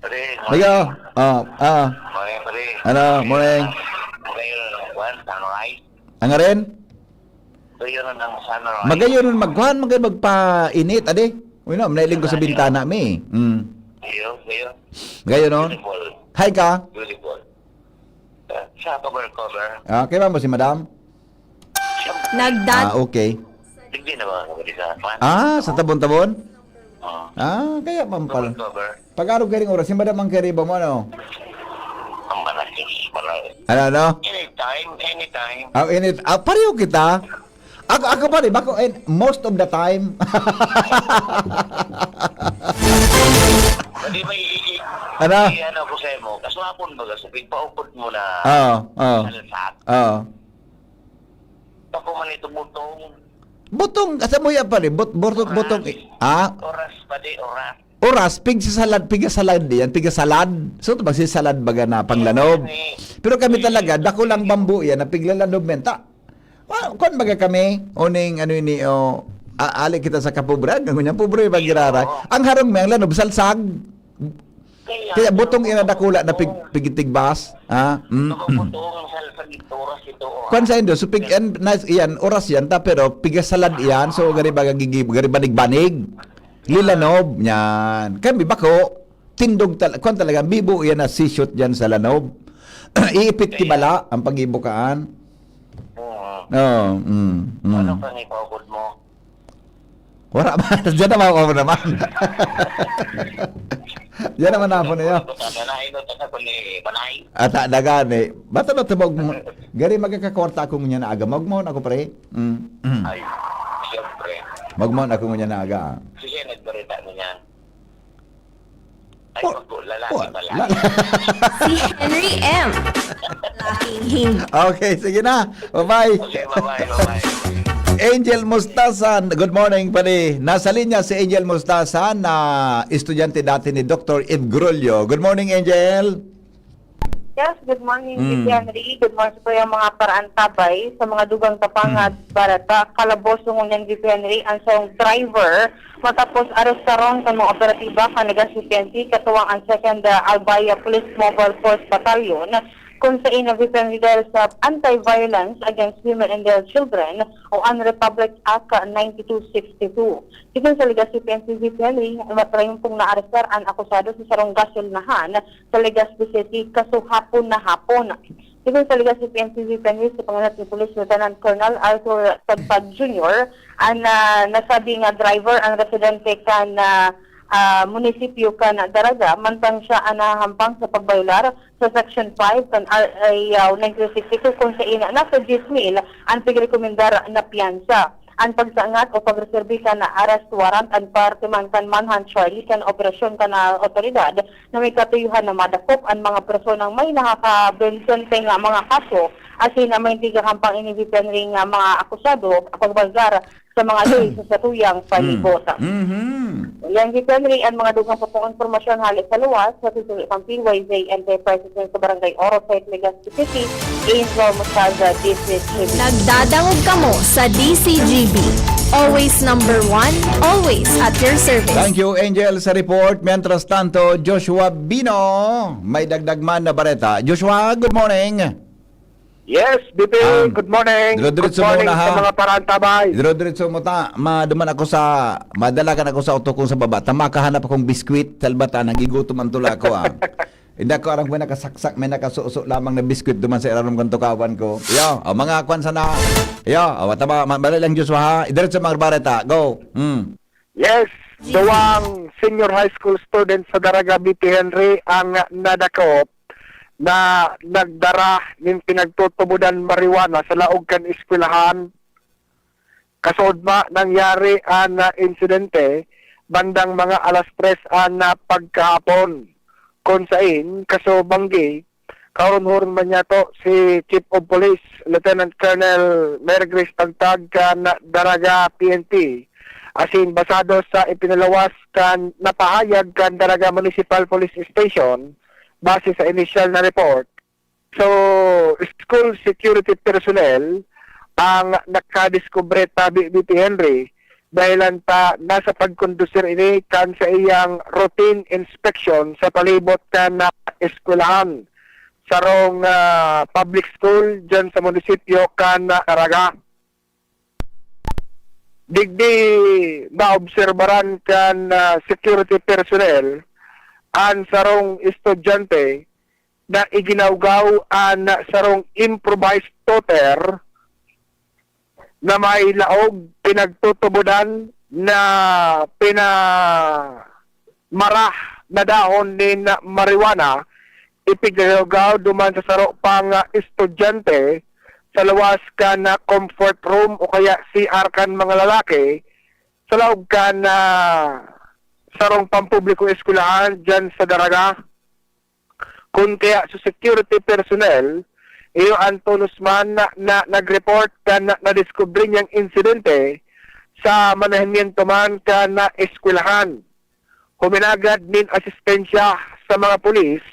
Pre, Hello? Ah, ah. Morning, pre. Ano, morning. Morning, Juan, sunrise. Ang aren? Pre, yun ang sunrise. Magayon nun magkuhan, magayon magpainit, ade. Uy, no, nailing ko sa bintana mi. Mm. Iyo, iyo. Gayon, no? Beautiful. Hi ka? Beautiful. Uh, sa cover-cover. Ah, kaya mo si madam? Siyempre. Nagdat- Ah, okay. Hindi na ba ako sa kwan? Ah, sa tabon-tabon? Oo. Ah, kaya man pala. Cover-cover. Pag-arog ka ring oras, si madam ang kariba mo, ano? Ang malakis, malakis. Ano, ano? Anytime, anytime. Ah, init. Ah, pareho kita. Ako, ako pa rin, bako, and most of the time. Hindi may i-, i-, Ano? i-, ano ko sa'yo mo, kaswapon baga, so, pigpaupod mo na Oo, oo. Salsak. Oo. Bako man ito butong. Butong, asa mo yan pa rin? But-, butong, Oras. butong, i-, ah? Oras pa di, oras. Oras, pigsasalad, pigasalad yan, pigasalad. So, ito magsisalad baga na panglanob. Hindi. Pero kami talaga, dakulang bambu yan, na piglalanob menta. Wa-, kwan baga kami, uning ano ini, o, a-, ali kita sa kapobre, hanggang ngunyan, pobre ba girara? Oo. Ang harong may, ang lanob, salsag. Kaya Kaya butong ina dakula na pig-, pigitigbas, ha? Mm. Nakabutong ang salsag ito, oras ito, oras. Kwan sa indo, so pig-, Kaya an-, nas-, iyan, oras yan, ta, pero pigasalad iyan, so gari baga gigi-, gari banig-banig. Lilanob, yan. Kami bako, tindog tal-, kwan talaga, bibo yan na sishoot dyan sa lanob. Iipit Kaya kibala ang pag-ibukaan. Oo. Oo, mm, mm. Ano pang ipaukod mo? Wala man. Diyan naman ako naman. Diyan naman ako na yun. Nainot ako ni Manay. At dagan eh. Basta na tumog mo. Gari magkakakwarta ako ngunyan na aga. Magmahon ako, pre. Mm, mm. Ay, siyempre. Magmahon ako ngunyan na aga. Sige, nagbarita mo niyan. Ay, Wa-, wag po, lalaki wa-, pala. la-, Si Henry M. Laking hindi. Okay, sige na. Bye-bye. Okay, bye-bye, bye-bye. Angel Mostasan, good morning, pare. Nasa linya si Angel Mostasan, na estudyante dati ni Doktor Eve Grulio. Good morning, Angel. Yes, good morning, Mm. Kuya Henry. Good morning sa mga paraantabay, sa mga dugang Tapangan, Mm. Barata, Calabozo, ngunyan, Kuya Henry, ang sarong driver, matapos arestaron kan mga operatiba kan Legazpi P N P, katuwang ang Second, uh, Albaya Police Mobile Force Battalion, kung sa ina, Kuya Henry, dahil sa Anti-Violence Against Women and Their Children o Unrepublic Act ninety-two sixty-two. Gikan sa Legazpi P N P, Kuya Henry, matrayumpong naarestar ang akusado sa sarong gasolinahan sa Legazpi City, kasuhapon na hapon. Gikan sa Legazpi P N P V P News, sa pangalat ni Police Lieutenant Colonel Arthur Tagpag Junior, ang, ah, nasabi nga driver ang residente kan, ah, ah, munisipyo kan Daraga, mantang siya ang nahahampang sa pagbayolar sa Section five kan R A, ah, nineteen sixty-two, kung sa ina nasa diyes mil ang pigrekomendar na piyansa. An pagsangat o pagreserbi kan arrest warrant an parte man kan manhunt charge kan operasyon kan, ah, awtoridad na may katuyohan na madakop an mga personang may nakakabensente nga mga kaso, asin na may tigakampang ini V P N ring, ah, mga akusado, pagbagar sa mga ley sa satuyang palibot. Mhm. Yan, V P N ring an mga dugang pa pong impormasyon hale sa luwas, sa P Y Z Enterprises sa Barangay Oro, Site Legazpi City, Angel Mostaza, D C G B. Nagdadangog kamo sa D C G B. Always number one, always at your service. Thank you, Angel, sa report. Mientras tanto, Joshua Bino, may dagdag man na bareta. Joshua, good morning. Yes, B P, Ah, good morning. Good dire-diretso morning muna, ha? Sa mga parantabay. Dire-diretso mo ta. Maduman ako sa, madalagan ako sa auto kong sa baba. Tama ka, hanap akong biskwit. Salbata, nagigutom ang tula ko, ah. Hindi ako arang may nakasaksak, may nakasuso lamang na biskwit duman sa irarom kong tukawan ko. Yo, o mga kwan sana. Yo, o tama, ma- bali lang, Joshua, ha? Diretso mga bareta. Go. Mm. Yes, duwang senior high school students sa Daraga, B P Henry, ang nadakop na nagdara nin pinagtutubodan marijuana sa laog kan eskwelahan. Kasood ma, nangyari an, ah, insidente bandang mga alas tres an, ah, pagkahapon, kun sain kasubanggi, kahoron-horon man niyato si Chief of Police Lieutenant Colonel Mergris Tagtag kan Daraga P N P, asin basado sa ipinalawas kan napahayag kan Daraga Municipal Police Station, base sa inisyal na report, so, school security personnel ang nakadiskubre tabi, B P Henry, dahilan ta nasa pagkondusir ini kan sa iyang routine inspection sa palibot kan, ah, eskwelahan, sarong, ah, public school dyan sa munisipyo kan, ah, Daraga. Digdi naobserbaran kan, ah, security personnel an sarong estudyante na iginawgaw an sarong improvised toter na may laog pinagtutubodan na pina mara na dahon nin marijuana, ipigagaw duman sa saro pang estudyante sa lawas kan comfort room o kaya C R kan mga lalaki sa laog kan, ah, sarong pampublikong eskwelahan dyan sa Daraga. Kun kaya sa security personnel, iyo an tolos man na, na nag-report kan na, nadiskubre niyang insidente sa manahimyento man kan na eskwelahan. Huminagad nin asistensya sa mga pulis,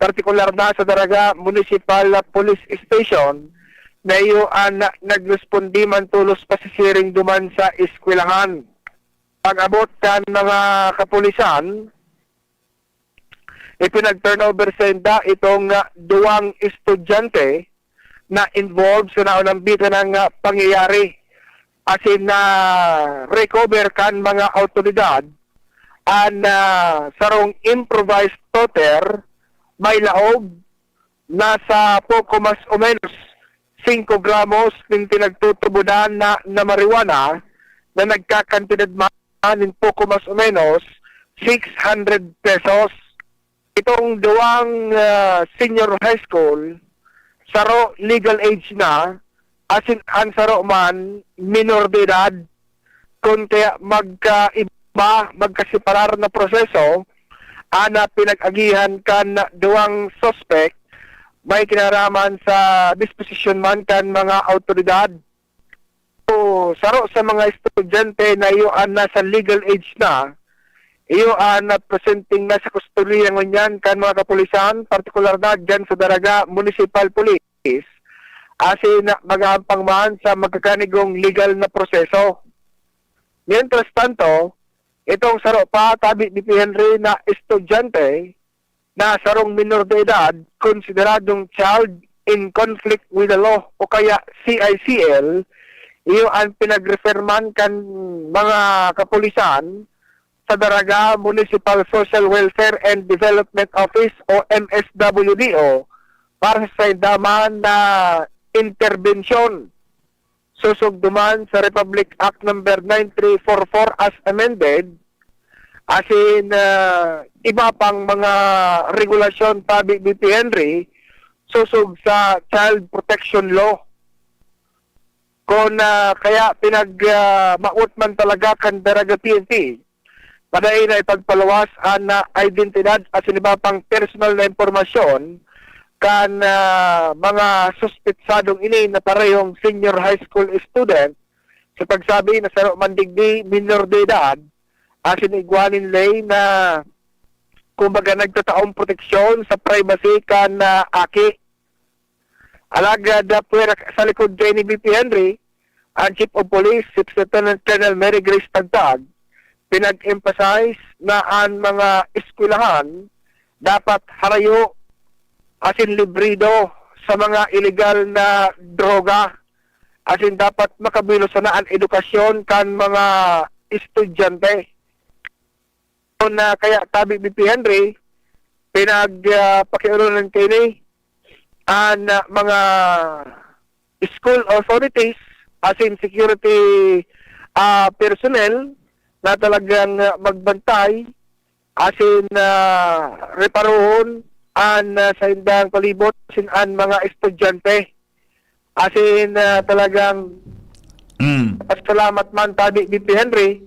partikular na sa Daraga Municipal Police Station, na iyo an na, nagresponde man tolos pasisiring duman sa eskwelahan. Pag-abot kan mga kapulisan, ipinag-turnover sa inda itong, ah, duwang estudyante na involved sa naunambitan ng, ah, pangyayari. Asin na-recover kan mga awtoridad an, ah, sarong improvised toter may laog nasa poko mas o menos singko gramos nin pinagtutubodan na, na marijuana na nagkakantidad man nin poko mas o menos six hundred pesos. Itong duwang, ah, senior high school, saro legal age na, asin an saro man minor de edad, kun kaya magkaiba, magkaseparar na proseso an, ah, pinag-agihan kan duwang suspek, may kinaraman sa disposisyon man kan mga awtoridad. So, saro sa mga estudyante na iyo an nasa legal age na, iyo an presenteng nasa kustodiya ngunyan kan mga kapulisan, partikular na dyan sa Daraga Municipal Police, asin mag-aampang man sa magkakanigong legal na proseso. Mientras tanto, itong saro pa, tabi ni P. Henry na estudyante na sarong minor de edad, konsideradong child in conflict with the law o kaya C I C L, iyo an pinag-refer man kan mga kapulisan sa Daraga Municipal Social Welfare and Development Office o M S W D O para sa daman na interbensyon sosog duman sa Republic Act Number nine three four four as amended, asin, ah, iba pang mga regulasyon, tabi ni P. Henry, sosog sa Child Protection Law. Kun, ah, kaya pinag, ah, mawot man talaga kan Daraga P N P, padai na ipagpaluwas an, ah, identidad asin iba pang personal na impormasyon kan, ah, mga suspetsadong ini na parehong senior high school student, sa pagsabi na saro man digdi minor de edad, asin igwa nin ley na kumbaga nagtataong proteksyon sa privacy kan, ah, aki. Alagad, ah, pwera sa likod kay ni B P Henry, Ang Chief of Police, Sixth Lieutenant Colonel Mary Grace Tagtag, pinag-emphasize na an mga eskwelahan dapat harayo asin librido sa mga iligal na droga, asin dapat makabuelo sana an edukasyon kan mga estudyante. Na kaya tabi B P Henry, pinag, ah, pakioronan kaini an, ah, mga school authorities asin security, ah, personnel na talagang, ah, magbantay asin, ah, reparohon an, ah, saindang palibot asin an mga estudyante. Asin, ah, talagang Mm. pasalamat man tabi, B P Henry,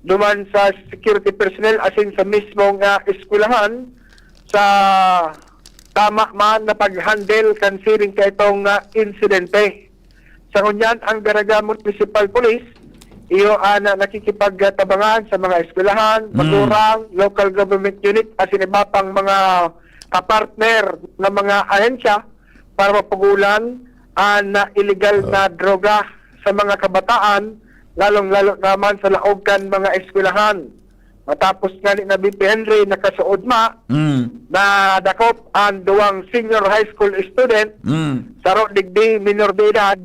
duman sa security personnel asin sa mismong, ah, eskwelahan sa tama man na pag-handle kan siring kaitong, ah, insidente. Sa ngunyan, ang Daraga Municipal Police, iyo ang, ah, nakikipagtabangan sa mga eskwelahan, Mm. magurang, local government unit, asin iba pang mga kapartner na mga ahensya para mapugolan an, ah, iligal na droga sa mga kabataan, lalong-lalo naman sa laog kan mga eskwelahan. Matapos ngani na B P Henry, nakasuodma, Mm. nadakop an duwang senior high school student, Mm. saro digdi minor de edad,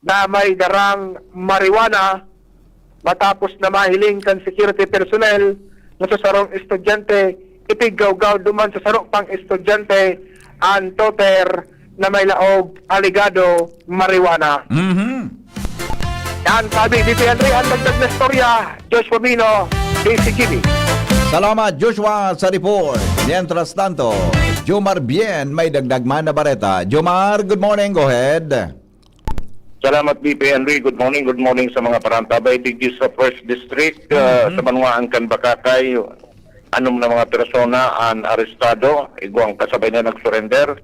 na may darang marijuana, matapos na mahiling kan security personnel na sa sarong estudyante, ipigawgaw duman sa saro pang estudyante an toter na may laog alegado marijuana. Mhm. Yan, sabi ni Henry, ang dagdag na istorya, Joshua Mino, D C G B. Salamat, Joshua, sa report. Mientras tanto, Jomar Bien may dagdag man na bareta. Jomar, good morning. Go ahead. Salamat, B P Henry. Good morning, good morning sa mga parantabay digdi sa First District, ah, Mhm. sa banwaan kan Bacacay. Anom na mga persona an arestado, igwang kasabay na nagsurrender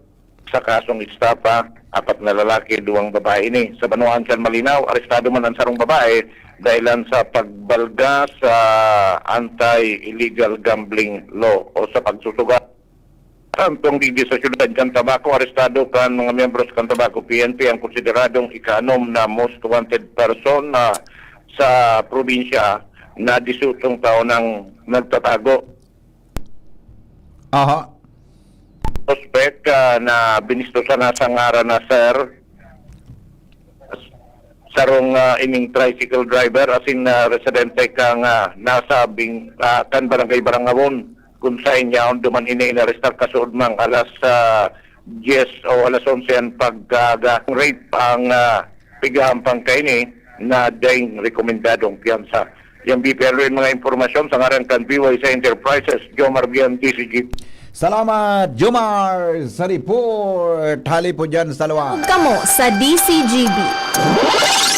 sa kasong estafa, apat na lalaki, duwang babae ini. Sa banwaan kan Malinao, arestado man an sarong babae dahilan sa pagbalga sa anti-illegal gambling law o sa pagsusugal. Samtang digdi sa siyudad kan Tabaco, arestado kan mga miyembros kan Tabaco P N P ang konsideradong ikaanom na most wanted person na sa probinsya na disyotong taon nang nagtatago. Aha. Suspek, ah, na binisto sana sa ngaran na Sir sarong, ah, ining tricycle driver asin, ah, residente kan, ah, nasabing, ah, kan Barangay Barangawon, kun saen yaon duman ini inarestar kasuodmang alas, ah, diyes o alas onse an pagkaaga. Rape ang, ah, pigahampang kaini na daing rekomendadong piyansa. Yan, B P L, yung mga impormasyon sa ngaran kan B Y C Enterprises, Jomar Bian, D C G. Salamat, Jomar, sa report. Hali po dyan sa luwa. Kamo sa D C G B.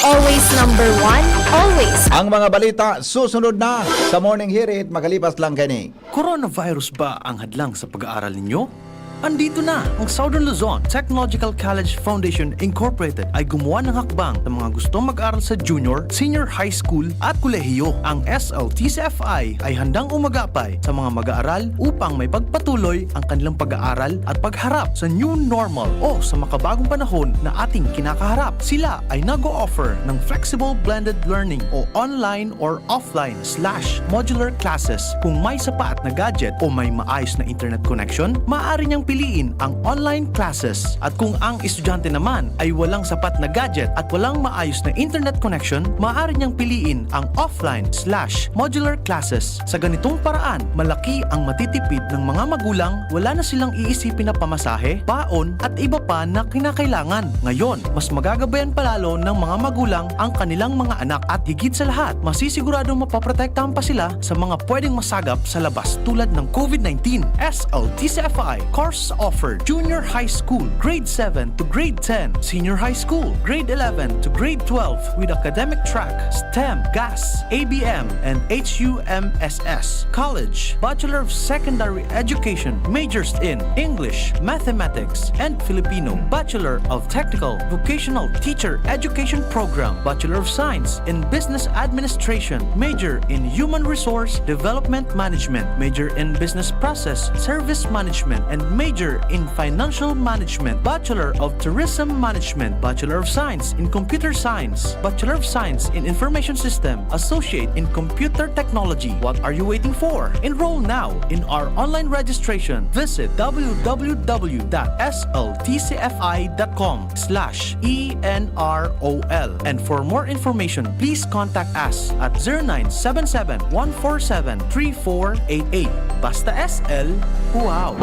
Always number one, always. Ang mga balita susunod na sa Morning Hirit, makalipas lang kani. Coronavirus ba ang hadlang sa pag-aaral ninyo? Andito na! Ang Southern Luzon Technological College Foundation Incorporated ay gumawa ng hakbang sa mga gustong mag-aral sa junior, senior high school at kolehiyo. Ang S L T C F I ay handang umagapay sa mga mag-aaral upang may pagpatuloy ang kanilang pag-aaral at pagharap sa new normal o sa makabagong panahon na ating kinakaharap. Sila ay nag-o-offer ng flexible blended learning o online or offline slash modular classes. Kung may sapat na gadget o may maayos na internet connection, maaari niyang piliin ang online classes. At kung ang estudyante naman ay walang sapat na gadget at walang maayos na internet connection, maaari niyang piliin ang offline slash modular classes. Sa ganitong paraan, malaki ang matitipid ng mga magulang, wala na silang iisipin na pamasahe, baon, at iba pa na kinakailangan. Ngayon, mas magagabayan palalo ng mga magulang ang kanilang mga anak at higit sa lahat, masisiguradong mapoprotektahan pa sila sa mga pwedeng masagap sa labas tulad ng COVID nineteen. S L T C F I course offered: Junior High School, Grade seven to Grade ten, Senior High School, Grade eleven to Grade twelve, with academic track STEM, GAS, A B M, and H U M S S. College, Bachelor of Secondary Education, majors in English, Mathematics, and Filipino, Bachelor of Technical Vocational Teacher Education Program, Bachelor of Science in Business Administration, major in Human Resource Development Management, major in Business Process Service Management, and major Major in Financial Management, Bachelor of Tourism Management, Bachelor of Science in Computer Science, Bachelor of Science in Information System, Associate in Computer Technology. What are you waiting for? Enroll now in our online registration. Visit w w w dot s l t c f i dot com slash e n r o l. And for more information, please contact us at zero nine seven seven, one four seven, three four eight eight. Basta S L, wow!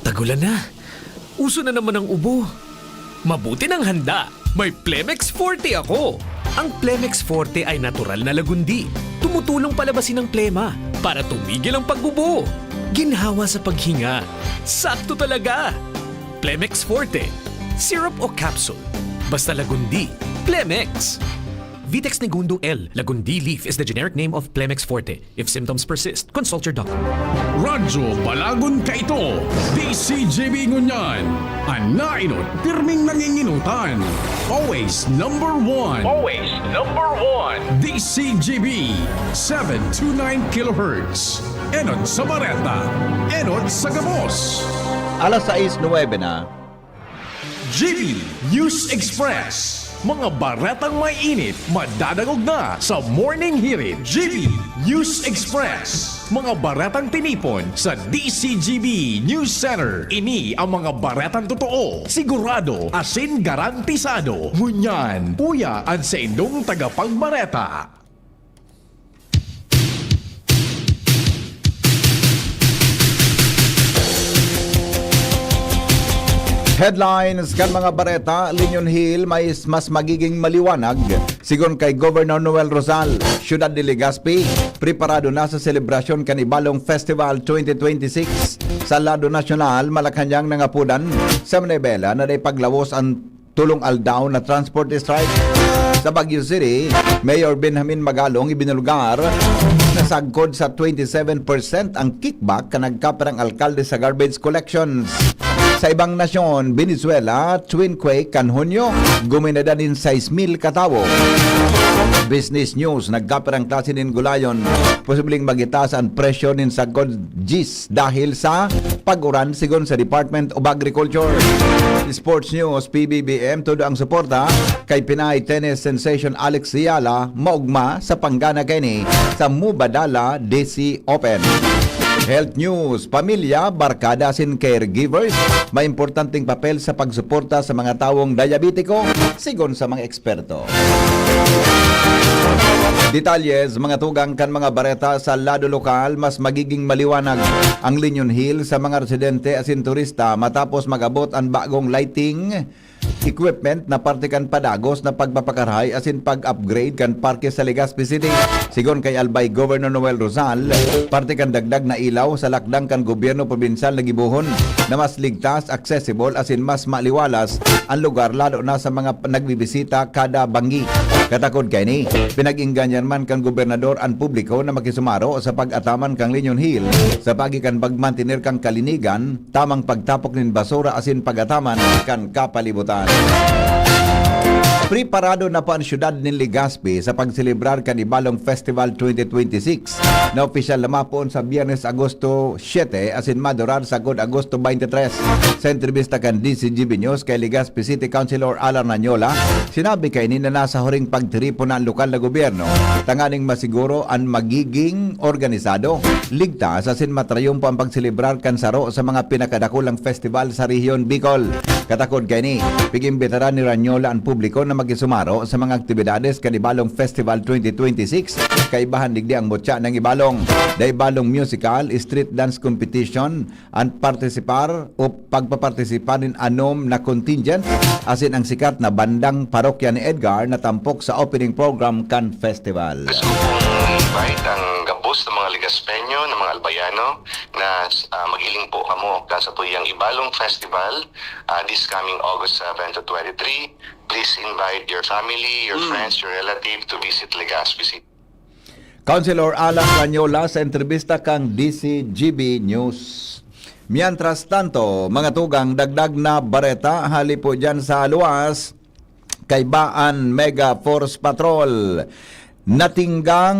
Tagulan na. Uso na naman ang ubo. Mabuti nang handa. May Plemex Forte ako. Ang Plemex Forte ay natural na lagundi. Tumutulong palabasin ang plema para tumigil ang pag-ubo. Ginhawa sa paghinga. Sakto talaga. Plemex Forte. Syrup o capsule. Basta lagundi. Plemex. Vitex Negundo L. Lagundi leaf is the generic name of Plemex Forte. If symptoms persist, consult your doctor. Radyo Balagon Kaito, D C G B Ngunyan. An nainot, pirming nanginginutan. Always number one. Always number one. D C G B, seven two nine kilohertz. Enot sa Bareta, enot sa Gabos. Alas sais nuwebe na. G B News Express. Mga baretang may init, madadangog na sa Morning Hirit. G B News Express. Mga baretang tinipon sa D C G B News Center. Ini ang mga baretang totoo, sigurado, asin garantisado. Ngunyan, uya an saindong tagapagbareta. Headlines kan mga bareta: Liñon Hill may mas magiging maliwanag. Sigon kay Governor Noel Rosal, Siyudad de Legazpi preparado na sa selebrasyon kan Ibalong Festival twenty twenty-six. Sa lado nasyonal, Malacañang nangapodan sa Manibela na dai paglawos an tulong aldaw na transport strike. Sa Baguio City, Mayor Benjamin Magalong ibinulgar na sagkod sa twenty-seven percent ang kickback kan nagkapirang alkalde sa garbage collections. Sa ibang nasyon, Venezuela, twin quake kan Hunyo, gumineda nin sais mil katawo. Business news: nagkapirang klase nin gulayon, posibleng magitaas an presyo nin sagkod diyes dahil sa pag-uran, sigon sa Department of Agriculture. Sports news: P B B M todo ang suporta kay Pinay tennis sensation Alex Eala maogma sa panggana kaini sa Mubadala D C Open. Health news: pamilya, barkada asin caregivers may importanteng papel sa pagsuporta sa mga tawong diabetiko, sigon sa mga eksperto. Detalye: mga tugang kan mga bareta sa lado lokal, mas magiging maliwanag ang Liñon Hill sa mga residente asin turista matapos mag-abot an bagong lighting equipment na parte kan padagos na pagpapakarahay asin pag-upgrade kan parke sa Legazpi City. Sigon kay Albay Governor Noel Rosal, parte kan dagdag na ilaw sa lakdang kan gobyerno probinsyal na gibohon na mas ligtas, accessible asin mas maliwalas an lugar, lalo na sa mga nagbibisita kada banggi. Katakod kaini, pinag-engganyan man kan gobernador an publiko na makisumaro sa pag-ataman kan Liñon Hill sa paagi kan pagmantener kan kalinigan, tamang pagtapok nin basura asin pag-ataman kan kapalibutan. Preparado na po an siyudad nin Legazpi sa pagselebrar kan Ibalong Festival twenty twenty-six na opisyal na mapoon sa Biyernes, Agosto siete, asin madurar sagkod Agosto twenty-three. Sa entrebista kan D C G B News kay Legazpi City Councilor Alan Ranyola, sinabi kaini na nasa huring pagtiripon na an lokal na gobyerno tanganing masiguro an magiging organisado, ligtas asin matrayumpo an pagselebrar kan saro sa mga pinakadakulang festival sa Rehiyon Bicol. Katakod kaini, pig-imbitaran ni Ranyola an publiko na makisumaro sa mga aktibidades kan Ibalong Festival twenty twenty-six. Kaibahan digdi ang mutya ng Ibalong. Dai balong musical, street dance competition, an partisipar o pagpapartisipar nin anom na contingent asin ang sikat na bandang parokya ni Edgar na tampok sa opening program kan festival. Gusto ko pong invite ang gabos na mga Legazpeño, na mga Albayano, na, ah, maghiling po kamo kan satuyang Ibalong Festival, ah, this coming August seven to twenty-three. Please invite your family, your friends, your relative to visit Legazpi City. Councilor Alan Ranyola sa entrebista kan D C G B News. Mientras tanto, mga tugang, dagdag na bareta hali po dyan sa luwas, kaiba an Mega Force Patrol. Natinggang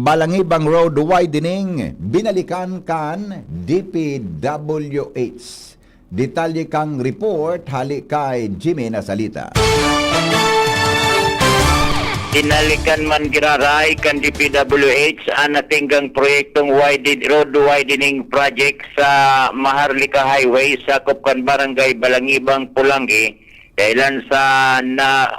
Balangibang Road widening, binalikan kan D P W H. Detalye kan report hali kay Jimmy Nasalita. Binalikan man giraray kan D P W H an natinggang proyektong widen-, road widening project sa Maharlika Highway, sakop kan Barangay Balangibang, Polangui, dahilan sa na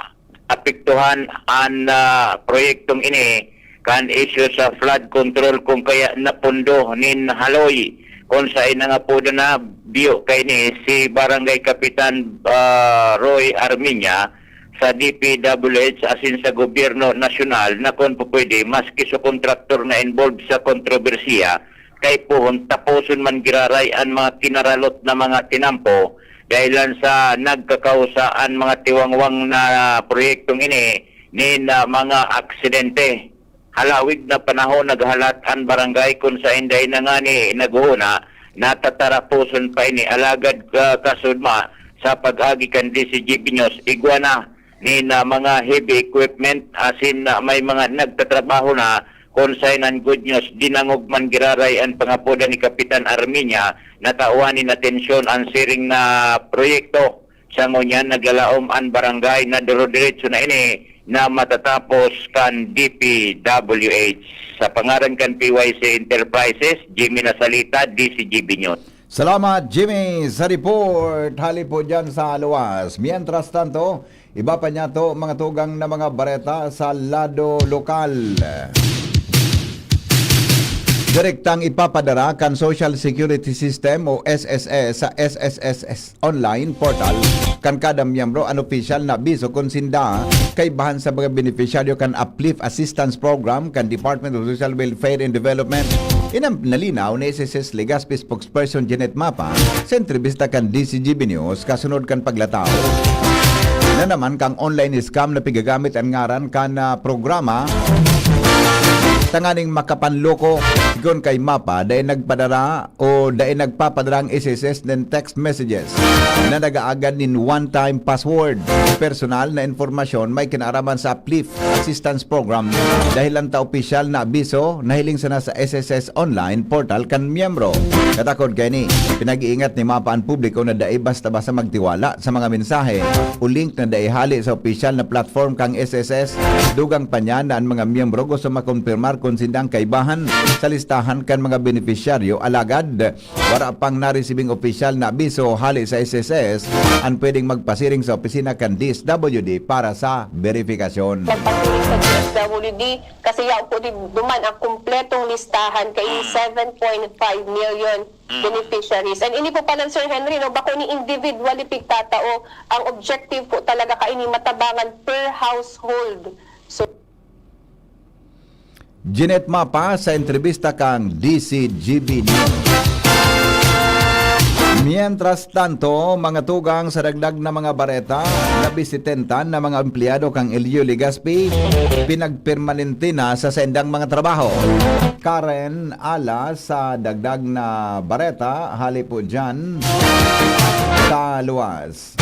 apektuhan an, ah, proyektong ini kan isyu sa flood control, kun kaya napundo nin haloy, kun saen nangapodan na biyo kaini si Barangay Kapitan, ah, Roy Armiña sa D P W H asin sa gobyerno nasyonal na kun pupwede, maski sa kontraktor na involved sa kontrobersiya, kaipuhon taposon man giraray an mga kinaralot na mga tinampo, dahilan sa nagkakausa an mga tiwangwang na proyektong ini nin, ah, mga aksidente. Halawig na panahon naghalat an barangay kun saen dai na ngani naghuhuna, natataraposon pa ini, alagad ka-, kasudma sa pag-agi kan D C G B News, igwa na nin, ah, mga heavy equipment asin, ah, may mga nagtatrabaho na. Kun saen an good news, dinangog man giraray an pangapodan ni Kapitan Armiña na tawan nin atensyon an siring na proyekto. Sa ngunyan, naglalaom an barangay na duro-diretso na ini na matatapos kan D P W H. Sa pangaran kan P Y C Enterprises, Jimmy Nasalita, D C G B News. Salamat, Jimmy, sa report. Hali po dyan sa luwas. Mientras tanto, iba pa niya to, mga tugang na mga bareta sa lado lokal. Direktang ipapadara kan Social Security System o S S S sa S S S online portal kan kada miyembro an opisyal na abiso kun sinda kaibahan sa mga benepisyaryo kan Uplift Assistance Program kan Department of Social Welfare and Development. Iyan an nalinaw ni S S S Legazpi spokesperson Janet Mapa sa entrebista kan D C G B News kasunod kan paglataw na naman kan online scam na pigagamit an ngaran kan, ah, programa tanganing makapanloko. Sigon kay Mapa, dai nagpadara o dai nagpapadara ang S S S nin text messages na nag-aagad nin one-time password. Personal na impormasyon may kinaaraman sa Uplift Assistance Program, dahilan ta opisyal na abiso nahiling sana sa S S S online portal kan miyembro. Katakod kaini, pinag-iingat ni Mapa an publiko na dai basta-basta magtiwala sa mga mensahe o link na dai hali sa opisyal na platform kan S S S. Dugang pa niya na an mga miyembro gusto makompirmar kun sinda an kaibahan sa listahan kan mga benepisyaryo, alagad wara pang naresibing opisyal na abiso hali sa S S S an pwedeng magpasiring sa opisina kan D S W D para sa verifikasyon. Nagpasiring sa D S W D kasi yaon po di-, duman ang kumpletong listahan kay Mm. seven point five million Mm. beneficiaries. And ini po pala, Sir Henry, no, bako ni individually pigtatao ang objective po talaga kaini matabangan per household. So, Jeanette Mapa sa entrebista kan D C G B News. Mientras tanto, mga tugang, sa dagdag na mga bareta, nabisitentan na mga empleyado kan L G U Legazpi, pinagpermanente na sa saindang mga trabaho. Karen Alas sa dagdag na bareta, hali po dyan sa luwas.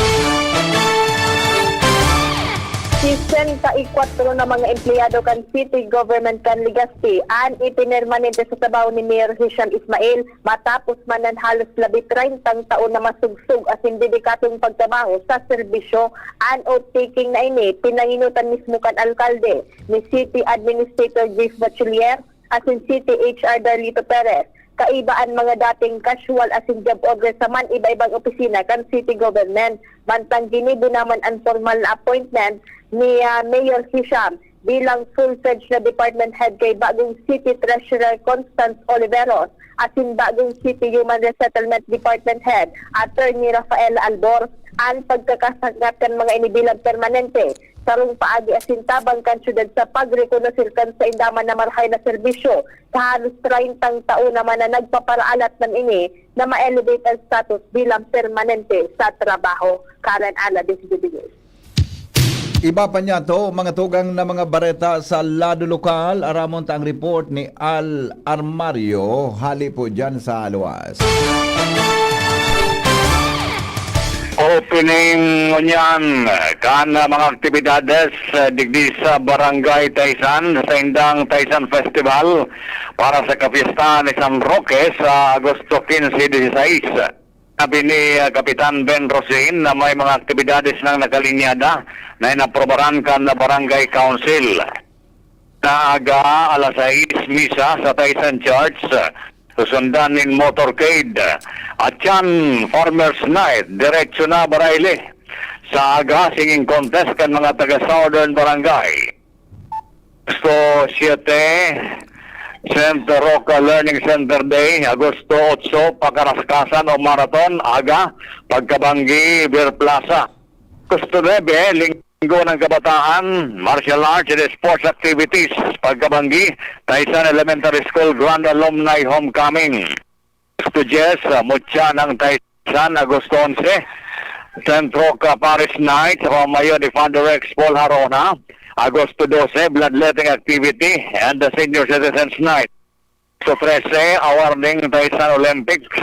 Sesenta y kwatro na mga empleyado kan city government kan Legazpi an ipinirmanente sa trabaho ni Mayor Hisham Ismail matapos man an halos labi treintang taon na masugsog asin dedikadong pagtrabaho sa serbisyo. An oath-taking na ini, pinangenotan mismo kan alkalde, ni City Administrator Jeff Bachelier, asin City H R Darlito Perez, kaiba an mga dating casual asin job order sa man iba-ibang opisina kan city government. Mantang ginibo naman an formal na appointment ni, ah, Mayor Hisham bilang full-fledged na department head kay bagong City Treasurer Constance Oliveros asin bagong City Human Resettlement Department Head, Attorney Rafael Albor. An pagkakasangkap kan mga ini bilang permanente, sarong paagi asin tabang kan syudad sa pagrekonoser kan sainda man na marahay na serbisyo sa halos treintang taon naman na nagpaparaalat man ini na ma-elevate ang status bilang permanente sa trabaho. Karen Alas, D C G B News. Iba pa niya to, mga tugang na mga bareta sa lado lokal. Aramon ta ang report ni Al Armario, hali po dyan sa luwas. Opo, Sining ngunyan kan mga aktibidades, eh, digdi sa Barangay Taysan, sa indang Taysan Festival para sa kapistahan ni San Roque sa Agosto quince, dieciséis. Sabi ni, ah, Kapitan Ben Rosin na may mga aktibidades nang nakalinyada na inaprobaran kan Barangay Council. Sa aga, alas sais, misa sa Taysan Church, susundan nin motorcade. At yan, Farmers Night, diretso na Baraile. Sa aga, singing contest kan mga taga Southern Barangay. Agosto siete, Saint Roca Learning Center Day. Agosto otso, Pakaraskasan o Marathon, aga, pagkabanggi, Beer Plaza. Agosto nuebe, Linggo ng Kabataan, Martial Arts and Sports Activities, pagkabanggi, Taysan Elementary School Grand Alumni Homecoming. Agosto dyes, ah, Mutya ng Taysan, Agosto onse, Saint Roca Parish Night sa pamamayo ni Father Rex Paul Harona, Agosto dose, Bloodletting Activity and the Senior Citizens Night. Agosto trese, Awarding Taysan Olympics,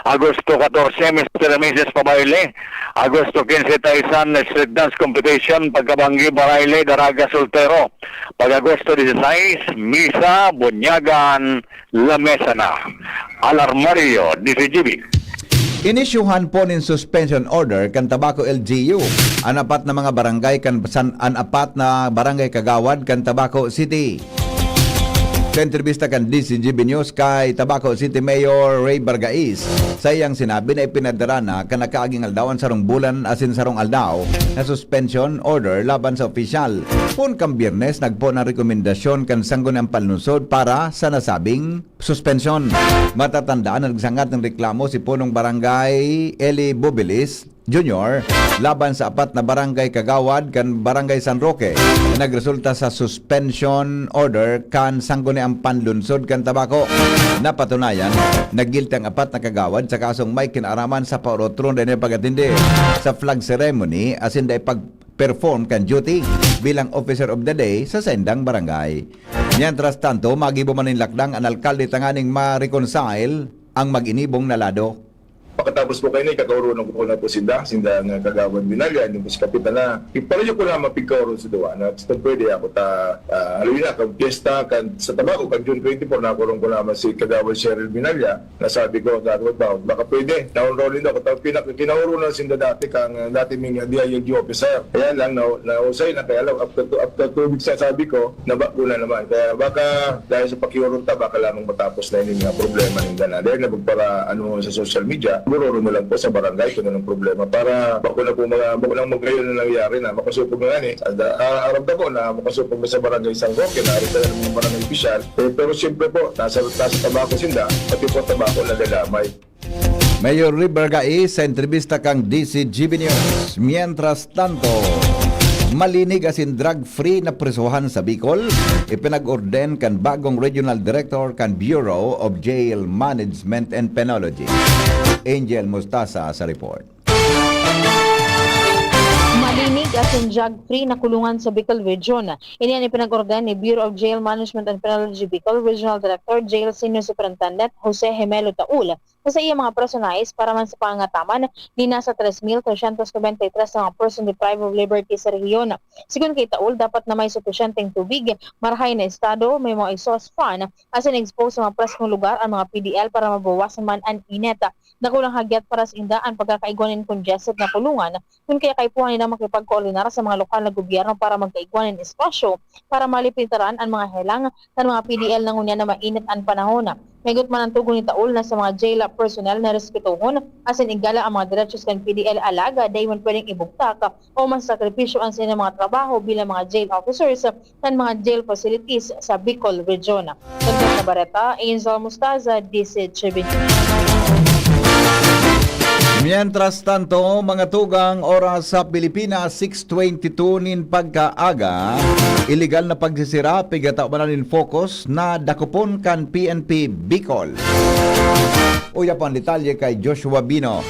Agosto katorse, Mister and Missus Pabayle, Agosto quince, Taysan Street Dance Competition, pagkabanggi, Barayle, Daraga, Soltero. Pag Agosto dieciséis, Misa, Bunyagan, Lamesa na. Alarmario, D C G B. Inisyuhan po nin suspension order kan Tabaco L G U an apat na mga barangay kan san, an apat na barangay kagawad kan Tabaco City. Sa entrevista kan D C G B News kay Tabaco City Mayor Ray Bargais, saiyang sinabi na ipinadara na kan nakaaging aldaw an sarong bulan asin sarong aldaw na suspension order laban sa opisyal. Poon kan Biyernes, nagpoon ang rekomendasyon kan Sangguniang Panlungsod para sa nasabing suspensyon. Matatandaan na nagsangad nin reklamo si Punong Barangay Eli Bubilis Junior laban sa apat na barangay kagawad kan Barangay San Roque na nagresulta sa suspension order kan Sangguniang Panlungsod kan Tabaco. Napatunayan na guilty ang apat na kagawad sa kasong may kinaaraman sa paurotron na pag-atindi sa flag ceremony asin dai pag-perform kan duty bilang officer of the day sa saindang barangay. Mientras tanto, magibo man nin lakdang an alkalde tanganing ma-reconcile ang mag-inibong na lado. Pagkatapos po kaini, kakaoronon ko na po sinda, sinda nga Kagawad Binalya, hindi po si Kapitan na. Iparayo ko na mapigkaoron sa duwa na kung pwede ako ta, ah, haloy na, kag piyesta, kan, sa Tabaco, kan June twenty-four, nakaoron ko naman si Kagawad Cheryl Binalya, na sabi ko, "Kagawad ba, baka pwede." Naon-rolling ako, ta-, pinak-, kinaoronan sinda dati, kang, ah, dati ming, ah, D I L G officer. Kaya lang, na, nausay na, kaya lang, after two, after two weeks na sabi ko, naba ko na naman. Kaya baka dahil sa pakiurong ta, baka lamang matapos na yung mga problema ninda na. Dahil na magpara, ano, sa social media, siguro na lang po sa barangay kung anong problema para bako na po mga, bako lang magayon na nangyari na makasupog na yan eh. At, ah, aram na po na makasupog na sa barangay San Roque, na rin ng mga barangay opisyal. Eh, pero siyempre po, nasa, nasa Tabaco sinda, pati po Tabaco nadadamay. Mayor River Gais sa entrevista kang D C G B News. Mientras tanto, malinig asin drug-free na prisohan sa Bicol, ipinag-orden kan bagong regional director kan Bureau of Jail Management and Penology. Angel Mustasa sa report. Malinig asin drug-free na kulungan sa Bicol Region. Ini an ipinag-orden ni Bureau of Jail Management and Penology Bicol Regional Director, Jail Senior Superintendent Jose Gemelo Taul, sa saiyang mga personahes para man sa pangangataman ni nasa tres mil trescientos noventa y tres na mga person deprived of liberty sa rehiyon. Sigon kay Taul, dapat na may supisyenteng tubig, marahay na estado, may mga exhaust fan, asin exposed sa mga preskong lugar an mga P D L para mabawasan man an init. Dakulang hagyat para sa inda an pagkakaigwa nin congested na kulungan, kun kaya kaipuhan nila makipagkoordinar sa mga lokal na gobyerno para magkaigwa nin espasyo para malipitaran an mga helang kan mga P D L na ngunyan na mainit an panahon. Maigot man ang tugon ni Taul na sa mga jail personnel na respetohon asin igalang ang mga derechos kan P D L, alagad dai man pwedeng ibugtak o masakripisyo an saindang mga trabaho bilang mga jail officers kan mga jail facilities sa Bicol Region. Dagdag na bareta, Angel Mostaza, D C H B. Mientras tanto, mga tugang, oras sa Pilipinas, six twenty-two nin pagkaaga. Iligal na pagsisira, pigatawanan nin focus na dakopon kan P N P Bicol. Uya po ang detalye kay Joshua Bino.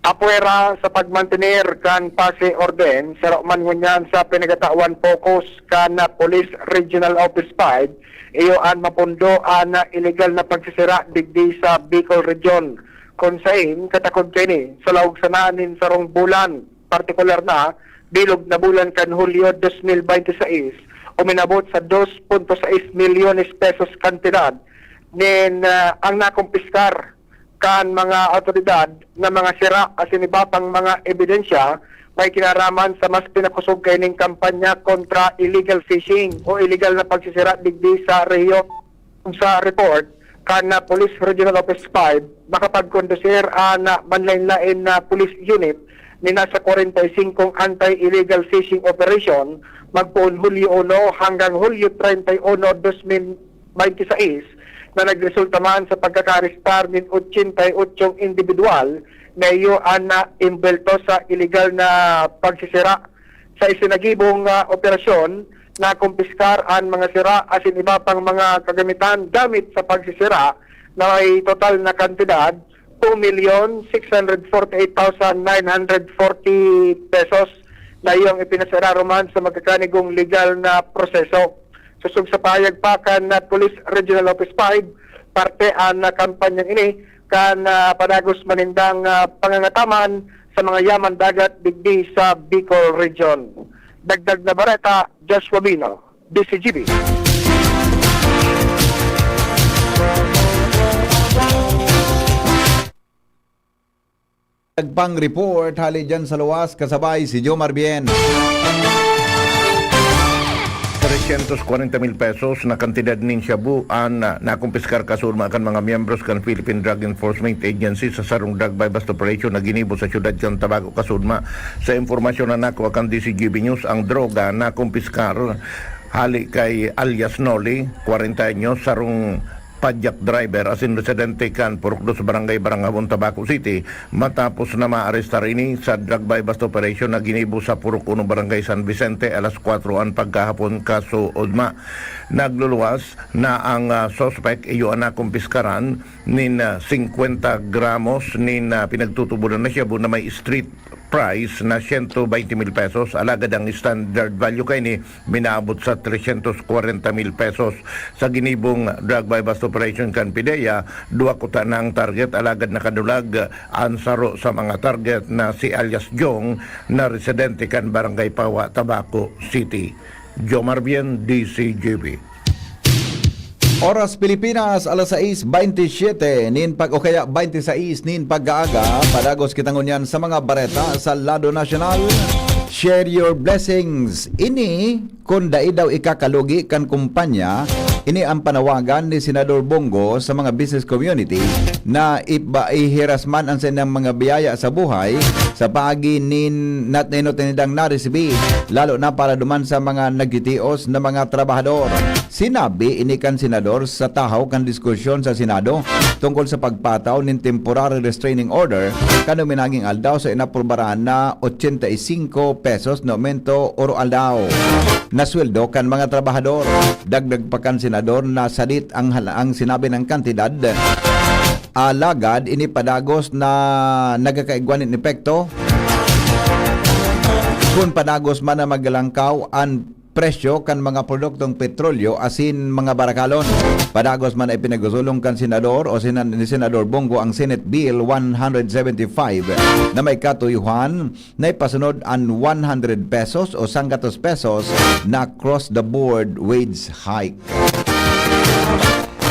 Apwera sa pagmantener kan pasi orden, saro man ngunyan sa pinagatawan focus kan Police Regional Office five, Iyo an mapundo an illegal na pagsisira digdi sa Bicol Region, kun saen katakod kaini sa laog sana nin sarong bulan, partikular na bilog na bulan kan Hulyo dos mil bente sais, uminabot sa dos punto sais milyones pesos kantidad nin, ah, ang nakumpiskar kan mga awtoridad na mga sira asin iba pang mga ebidensya may kinaraman sa mas pinakosog kaining kampanya kontra illegal fishing o illegal na pagsisira digdi sa rehiyon. Sa report kan, ah, Police Regional Office five, makapagkondusir an, ah, manlaen-laen na police unit ni nasa kwarenta y singkong anti-illegal fishing operation magpoon Hulyo uno hanggang Hulyo treinta y uno, dos mil bente sais, na nagresulta man sa pagkakaarestar nin ochenta y ocho individual na iyo an naimbelto sa iligal na pagsisira. Sa isinagibong, ah, operasyon, nakumpiskar an mga sira asin iba pang mga kagamitan gamit sa pagsisira na may total na kantidad two million six hundred forty eight thousand nine hundred forty pesos na iyong ipinasararo man sa magkakanigong legal na proseso. Sosog sa pahayag pa kan, ah, Police Regional Office five, parte an, ah, kampanyang ini kan, ah, padagos man nindang, ah, pangangataman sa mga yaman dagat digdi sa Bicol Region. Dagdag na bareta, Joshua Bino, D C G B. Nagpang report hali dyan sa luwas, kasabay si Jomar Bien. Trescientos kwarenta mil pesos na kantidad nin shabu an, ah, nakumpiskar kasurma kan mga miyembros kan Philippine Drug Enforcement Agency sa sarong drug buy-bust operation na ginibo sa siyudad kan Tabaco kasurma. Sa impormasyon na nakuha kan D C G B News, ang droga nakumpiskar hali kay alias Noli, kwarenta anyos, sarong padyak driver asin residente kan Purok dos, Barangay Barangabon, Tabaco City, matapos na maarestar ini sa drug buy-bust operation na ginibo sa Purok uno, Barangay San Vicente, alas kwatro an pagkahapon kasuodma. Nagluluwas na ang, ah, suspek, iyo an nakumpiskaran nin, ah, singkwenta gramos nin, ah, pinagtutubodan na shabu na may street price na siyento baynte mil pesos, alagad ang standard value kaini minaabot sa trescientos kwarenta mil pesos. Sa ginibong drug buy-bust operation kan PDEA, duwa kuta na ang target, alagad nakadulag an saro sa mga target na si alias Jong, na residente kan Barangay Pawa, Tabaco City. Jomar Bien, D C G B. Oras Pilipinas, alas sais baynte siyete nin pag-, o kaya baynte sais nin pag-aaga. Padagos kita ngunyan sa mga bareta sa lado nasyonal. Share your blessings. Ini, kun dai daw ikakalugi kan kumpanya, ini ang panawagan ni Senador Bongo sa mga business community na iba-, ihiras man ang saindang mga biyaya sa buhay sa paagi nin nat-, nindang naresibi, lalo na para duman sa mga nagtitios na mga trabahador. Sinabi ini kan senador sa tahaw kan diskusyon sa Senado tungkol sa pagpataw nin temporary restraining order kan huminaging aldaw sa inaprubaran na ochenta y singko pesos na aumento oro-aldaw na sweldo kan mga trabahador. Dagdag pa kan senador na sadit ang hal-, ang sinabi ng kantidad, alagad ini padagos na nagkakaigwa nin epekto kun padagos man na maglangkaw an presyo kan mga produktong petrolyo asin mga barakalon. Padagos man na ipinagsusulong kan senador o sena-, ni Senador Bongo ang Senate Bill one hundred seventy-five na may katuyuhan na ipasunod an one hundred pesos o sanggatos pesos na across-the-board wage hike.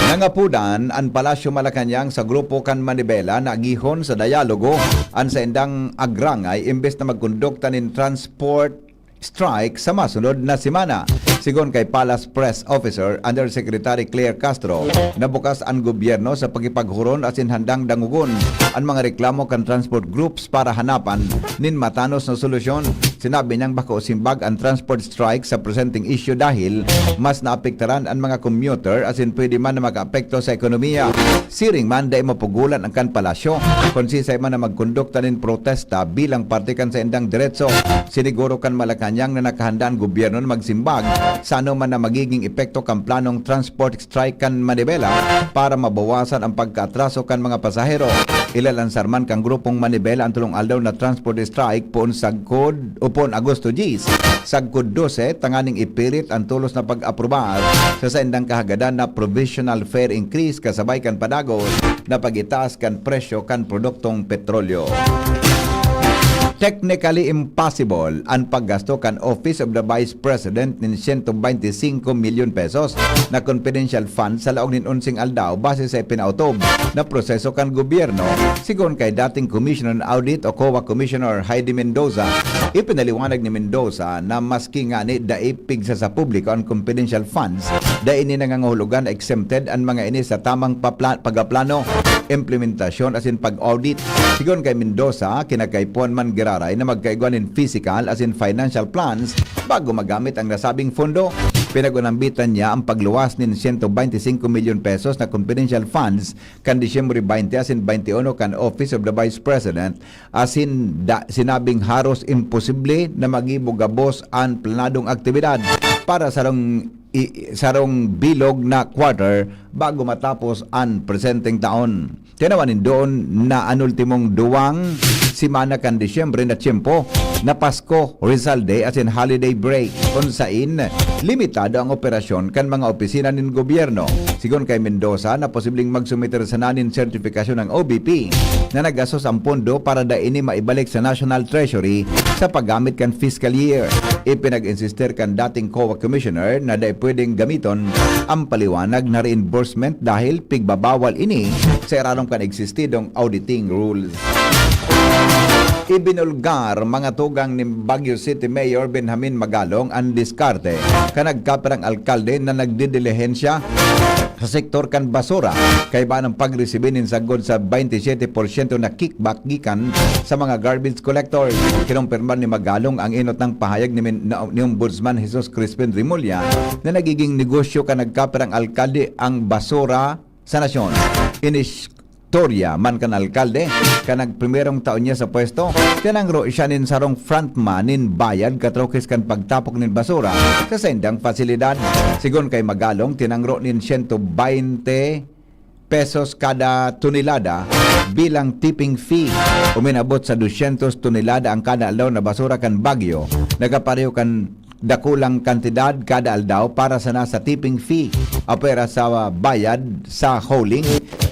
Nangapudan an Palasyo Malacañang sa grupo kan Manibela na agihon sa dialogo an saindang agrangay imbes na magkondukta nin transport strike sa masunod na semana. Sigon kay Palace Press Officer Undersecretary Claire Castro, nabukas an gobyerno sa pakipaghuron asin handang dangogon an mga reklamo kan transport groups para hanapan nin matanos na solusyon. Sinabi niyang bako simbag an transport strike sa presenteng isyu dahil mas naapektaran an mga commuter asin pwede man na makaapekto sa ekonomiya. Siring man, dai mapugolan an kan palasyo kun siisay man na magkondukta nin protesta bilang parte kan saindang deretso. Siniguro kan Malacañang na nakahanda an gobyerno na magsimbag sa anoman na magiging epekto kan planong transport strike kan Manibela para mabawasan ang pagkaatraso kan mga pasahero. Ilalansar man kan grupong Manibela an tolong aldaw na transport strike poon sagkod o poon Agosto diyes, sagkod dose, tanganing ipilit ang tolos na pag-aprobar sa saindang kahagadan na provisional fare increase kasabay kan padagos na pag-itaas kan presyo kan produktong petrolyo. Technically impossible an paggasto kan Office of the Vice President nin siyento beintisinko milyon pesos na confidential fund sa laog nin onseng aldaw base sa ipinautob na proseso kan gobyerno, sigon kay dating Commissioner on Audit o COA Commissioner Heidi Mendoza. Ipinaliwanag ni Mendoza na maski ngani dai pigsa sa publiko an confidential funds, dai ini nangangahulugan na exempted an mga ini sa tamang papla-, pagpaplano, implementasyon asin pag-audit. Sigon kay Mendoza, kinakaipuhan man giraray na magkaigwa nin physical asin financial plans bago magamit ang nasabing pondo. Pinag-unambitan niya ang pagluwas nin siyento beintisinko milyon pesos na confidential funds kan Disyembre baynte asin baynte uno kan Office of the Vice President, asin da-, sinabing haros imposible na magibo gabos an planadong aktibidad para sarong i-, sarong bilog na quarter bago matapos an presenteng taon. Tinawan nin doon na an ultimong duwang semana kan Disyembre na tiyempo na Pasko, Rizal Day asin holiday break, kun sain limitado ang operasyon kan mga opisina nin gobyerno. Sigon kay Mendoza na posibleng magsumiter sana nin sertifikasyon ang O V P na nagasos ang pondo para dai ini maibalik sa National Treasury sa paggamit kan fiscal year. Ipinag-insister kan dating COA Commissioner na dai pwedeng gamiton ang paliwanag na reimbursement dahil pigbabawal ini sa irarom kan existidong auditing rules. Ibinulgar, mga tugang ni Baguio City Mayor Benjamin Magalong, ang diskarte kan nagkapirang alkalde na nagdidilihensya sa sektor kan basura, kaiba ng pagresibi nin sagkod sa baynte siyete porsyento na kickback gikan sa mga garbage collectors. Kinumpirma ni Magalong ang enot na pahayag ni, Min-, na, ni Ombudsman Jesus Crispin Remulla na nagiging negosyo kan nagkapirang alkalde ang basura sa nasyon. Inistorya man kan alkalde kan nagprimerong taon niya sa pwesto, tinangro siya nin sarong frontman nin bayad katrokis kan pagtapok nin basura sa saindang pasilidad. Sigon kay Magalong, tinangro nin siyento baynte pesos kada tonelada bilang tipping fee. Uminabot sa dosyentos tonelada ang kada aldaw na basura kan Baguio. Nagkapareho kan dakulang kantidad kada aldaw para sana sa tipping fee, apwera sa bayad sa hauling.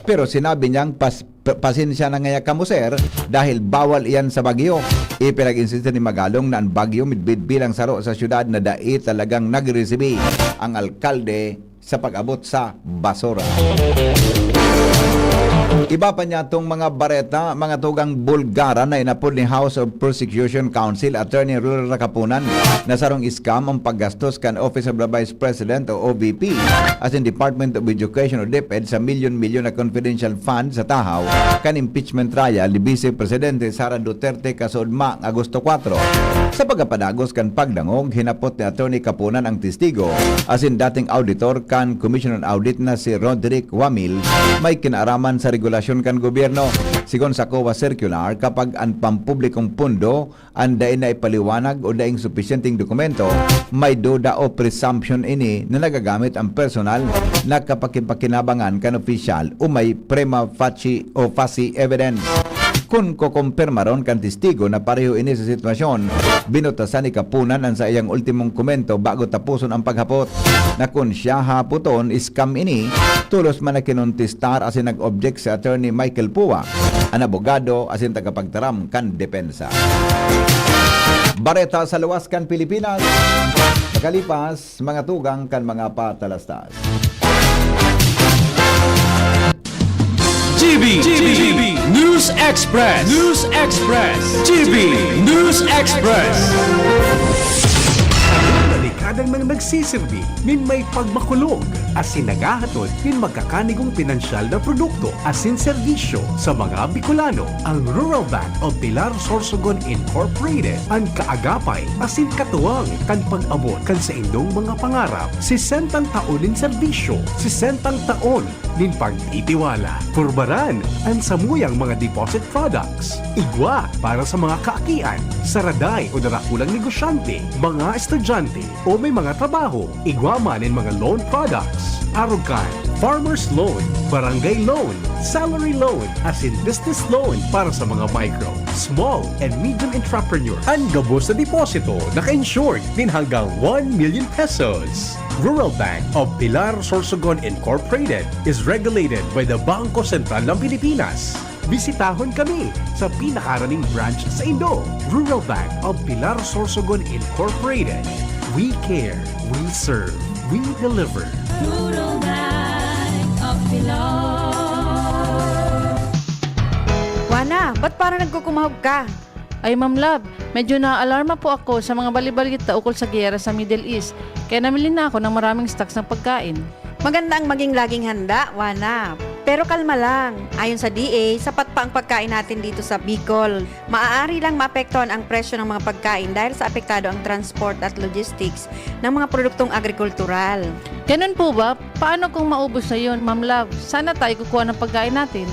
Pero sinabi niyang pas-, pa-, pasensya na ngaya kamo, sir, dahil bawal iyan sa Baguio. Ipinag-insiste ni Magalong na ang Baguio midbid bilang saro sa syudad na dai talagang nagresibi ang alkalde sa pag-abot sa basura. Iba pa niya tong mga bareta, mga tugang Bulgara na inapod ni House of Prosecution Counsel Attorney Ruel Racapunan na sarong scam ang paggastos kan Office of the Vice President o O V P asin Department of Education o DepEd sa milyon-milyon na confidential fund sa tahaw kan impeachment trial ni Vice Presidente Sara Duterte kasuodma Agosto kwatro. Sa pagkapadagos kan pagdangog, hinapot ni Attorney Kapunan ang testigo, asin dating auditor kan Commission on Audit na si Roderick Wamil, may kinaaraman sa regulasyon kan gobyerno. Sigon sa COA circular, kapag an pampublikong pondo an dai na ipaliwanag o daing supisyenteng dokumento, may duda o presumption ini na nagagamit ang personal na kapakipakinabangan kan opisyal o may prima facie o facie evidence. Kun kokompirmaron kan testigo na pareho ini sa sitwasyon, binutasan ni Kapunan an saiyang ultimong komento bago taposon ang paghapot, na kun siya hapoton, scam ini, tolos man na kinontestar asin nag-object si Attorney Michael Pua, an abogado asin tagapagtaram kan depensa. Bareta sa luwas kan Pilipinas. Makalipas, mga tugang kan mga patalastas. G B, G B, News Express, News Express, G B News Express. Delikadang nang nagsisirbi nin may pagmakulog asin naghahatod nin makakanigong pinansyal na produkto asin serbisyo sa mga Bicolano. Ang Rural Bank of Pilar Sorsogon Incorporated, an kaagapay asin katuwang kan pag-abot kan saindong mga pangarap. Sesentang taon nin serbisyo, sesentang taon nin pagtitiwala. Purbaran an samuyang mga deposit products. Igwa para sa mga kaakian, saraday o darakulang negosyante, mga estudyante o may mga trabaho. Igwa man nin mga loan products. Arog kan farmer's loan, barangay loan, salary loan, asin business loan para sa mga micro, small, and medium entrepreneur. An gabos na deposito naka-insured nin hanggang one million pesos. Rural Bank of Pilar Sorsogon Incorporated is regulated by the Bangko Sentral ng Pilipinas. Bisitahon kami sa pinakaraning branch sa Indo. Rural Bank of Pilar Sorsogon Incorporated. We care, we serve, we deliver. Rural Bank of Pilar. Wana, ba't parang nagkukumahog ka? Ay, Ma'am Love, medyo naaalarma po ako sa mga balibalita ukol sa giyera sa Middle East, kaya namili na ako ng maraming stocks ng pagkain. Maganda ang maging laging handa, Wana. Pero kalma lang. Ayon sa D A, sapat pa ang pagkain natin dito sa Bicol. Maaari lang maapektuhan ang presyo ng mga pagkain dahil sa apektado ang transport at logistics ng mga produktong agrikultural. Ganun po ba? Paano kung maubos na yun, Ma'am Love? Saan na tayo kukuha ng pagkain natin?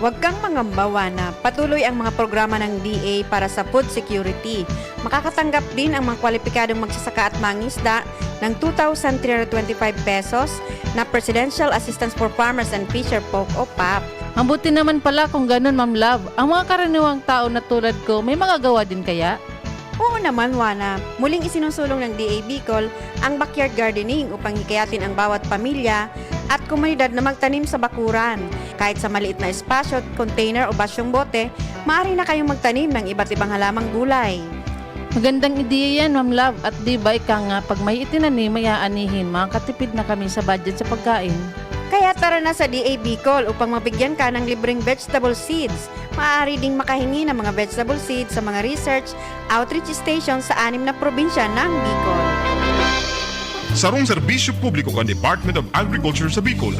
Huwag kang mangamba, Wana. Patuloy ang mga programa ng D A para sa food security. Makakatanggap din ang mga kwalipikadong magsasaka at mangisda ng two thousand three hundred twenty-five pesos na Presidential Assistance for Farmers and Fisher Folk o pap. Mabuti naman pala kung ganun, Ma'am Love. Ang mga karaniwang tao na tulad ko, may magagawa din kaya? Oo naman, Wana. Muling isinusulong ng D A Bicol ang backyard gardening upang hikayatin ang bawat pamilya at komunidad na magtanim sa bakuran. Kahit sa maliit na espasyo, container o basyong bote, maaari na kayong magtanim ng iba't ibang halamang gulay. Magandang ideya yan, Ma'am Love. At di ba ika nga, pag may itinanim, may aanihin, makakatipid na kami sa budget sa pagkain. Kaya tara na sa D A Bicol upang mabigyan ka ng libreng vegetable seeds. Maaari ding makahingi ng mga vegetable seeds sa mga research outreach station sa anim na probinsya ng Bicol. Sarong serbisyo publiko kan Department of Agriculture sa Bicol.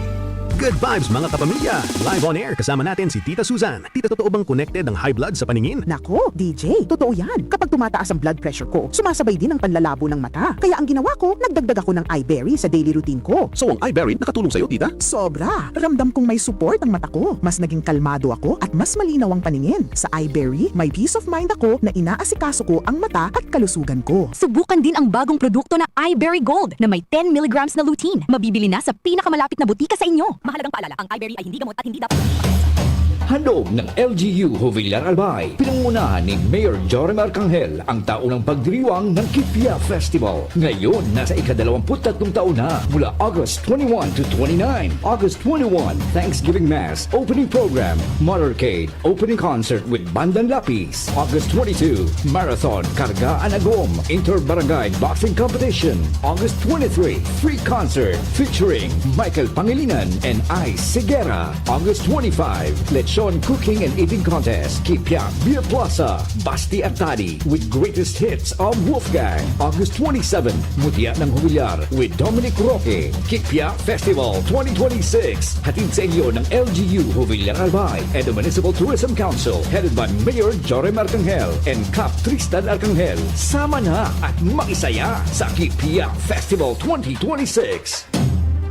Good vibes, mga kapamilya! Live on air, kasama natin si Tita Susan. Tita, totoo bang connected ang high blood sa paningin? Nako, D J, totoo yan. Kapag tumataas ang blood pressure ko, sumasabay din ang panlalabo ng mata. Kaya ang ginawa ko, nagdagdag ako ng Eye Berry sa daily routine ko. So, ang Eye Berry nakatulong sa'yo, Tita? Sobra! Ramdam kong may support ang mata ko. Mas naging kalmado ako at mas malinaw ang paningin. Sa Eye Berry, may peace of mind ako na inaasikaso ko ang mata at kalusugan ko. Subukan din ang bagong produkto na Eye Berry Gold na may ten milligrams na lutein. Mabibili na sa pinakamalapit na butika sa inyo. Mahalagang paalala, ang Eye Berry ay hindi gamot at hindi dapat gamitin pag-iiwas. Handog ng L G U Jovellar Albay, pinangungunahan ni Mayor Jorim Arcangel ang taunang pagdiriwang ng Kipia Festival. Ngayon, nasa ikadalawamput tatlong taon na, mula August twenty-one to twenty-nine. August twenty-one, Thanksgiving Mass, opening program, motorcade, opening concert with Bandang Lapis. August twenty-two, Marathon Karga an Agom Inter-Barangay Boxing Competition. August twenty-three, free concert featuring Michael Pangilinan and Ice Sigera. August twenty-five, Lechon Cooking and Eating Contest, Kipia Beer Plaza, Basti at Tadi with greatest hits of Wolfgang. August twenty-seven, Mutya ng Humilyar with Dominic Roque, Kipia Festival twenty twenty-six. Hatid sa inyo ng L G U Jovellar Albay and the Municipal Tourism Council, headed by Mayor Jorim Arcangel and Cap Tristan Arcangel. Sama na at makisaya sa Kipia Festival twenty twenty-six.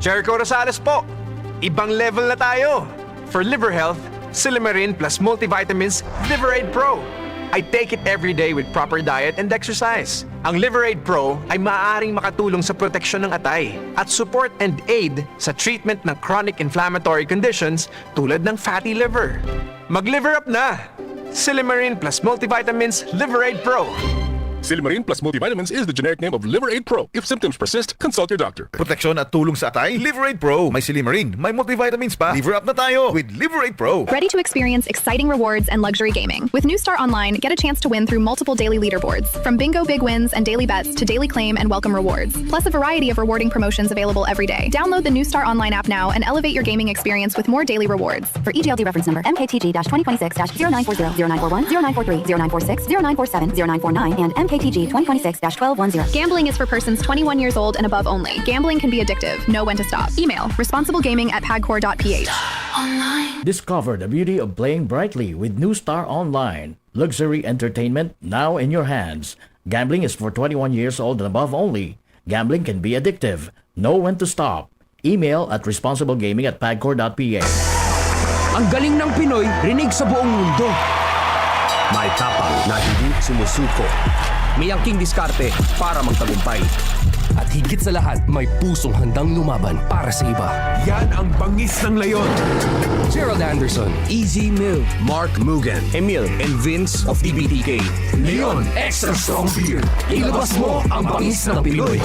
Jericho Rosales po! Ibang level na tayo! For liver health, Silimarin plus multivitamins Liver Aid Pro. I take it every day with proper diet and exercise. Ang Liver Aid Pro ay maaaring makatulong sa proteksyon ng atay at support and aid sa treatment ng chronic inflammatory conditions tulad ng fatty liver. Mag-liver up na! Silimarin plus multivitamins Liver Aid Pro. Silimarin plus multivitamins is the generic name of Liver Aid Pro. If symptoms persist, consult your doctor. Proteksyon at tulong sa atay, Liver Aid Pro. May silimarin, may multivitamins pa. Liver up na tayo with Liver Aid Pro. Ready to experience exciting rewards and luxury gaming? With New Star Online, get a chance to win through multiple daily leaderboards, from bingo big wins and daily bets to daily claim and welcome rewards, plus a variety of rewarding promotions available every day. Download the New Star Online app now and elevate your gaming experience with more daily rewards. For E G L D reference number M K T G twenty twenty-six dash zero nine four zero, zero nine four one, zero nine four three, zero nine four six, zero nine four seven, zero nine four nine, and M K T G twenty twenty-six dash twelve one zero. Gambling is for persons twenty-one years old and above only. Gambling can be addictive. Know when to stop. Email responsiblegaming at pagcor dot p h. Discover the beauty of playing brightly with New Star Online. Luxury entertainment now in your hands. Gambling is for twenty-one years old and above only. Gambling can be addictive. Know when to stop. Email at responsiblegaming at pagcor dot p h. Ang galing ng Pinoy, rinig sa buong mundo. May tapang na hindi sumusuko. May angking diskarte para magtagumpay. At higit sa lahat, may pusong handang lumaban para sa iba. Yan ang bangis ng leon. Gerald Anderson, Easy Mill, Mark Mugen, Emil, and Vince of T B T K. Leon Extra Strong Beer. Ilabas mo ang bangis ng Pinoy.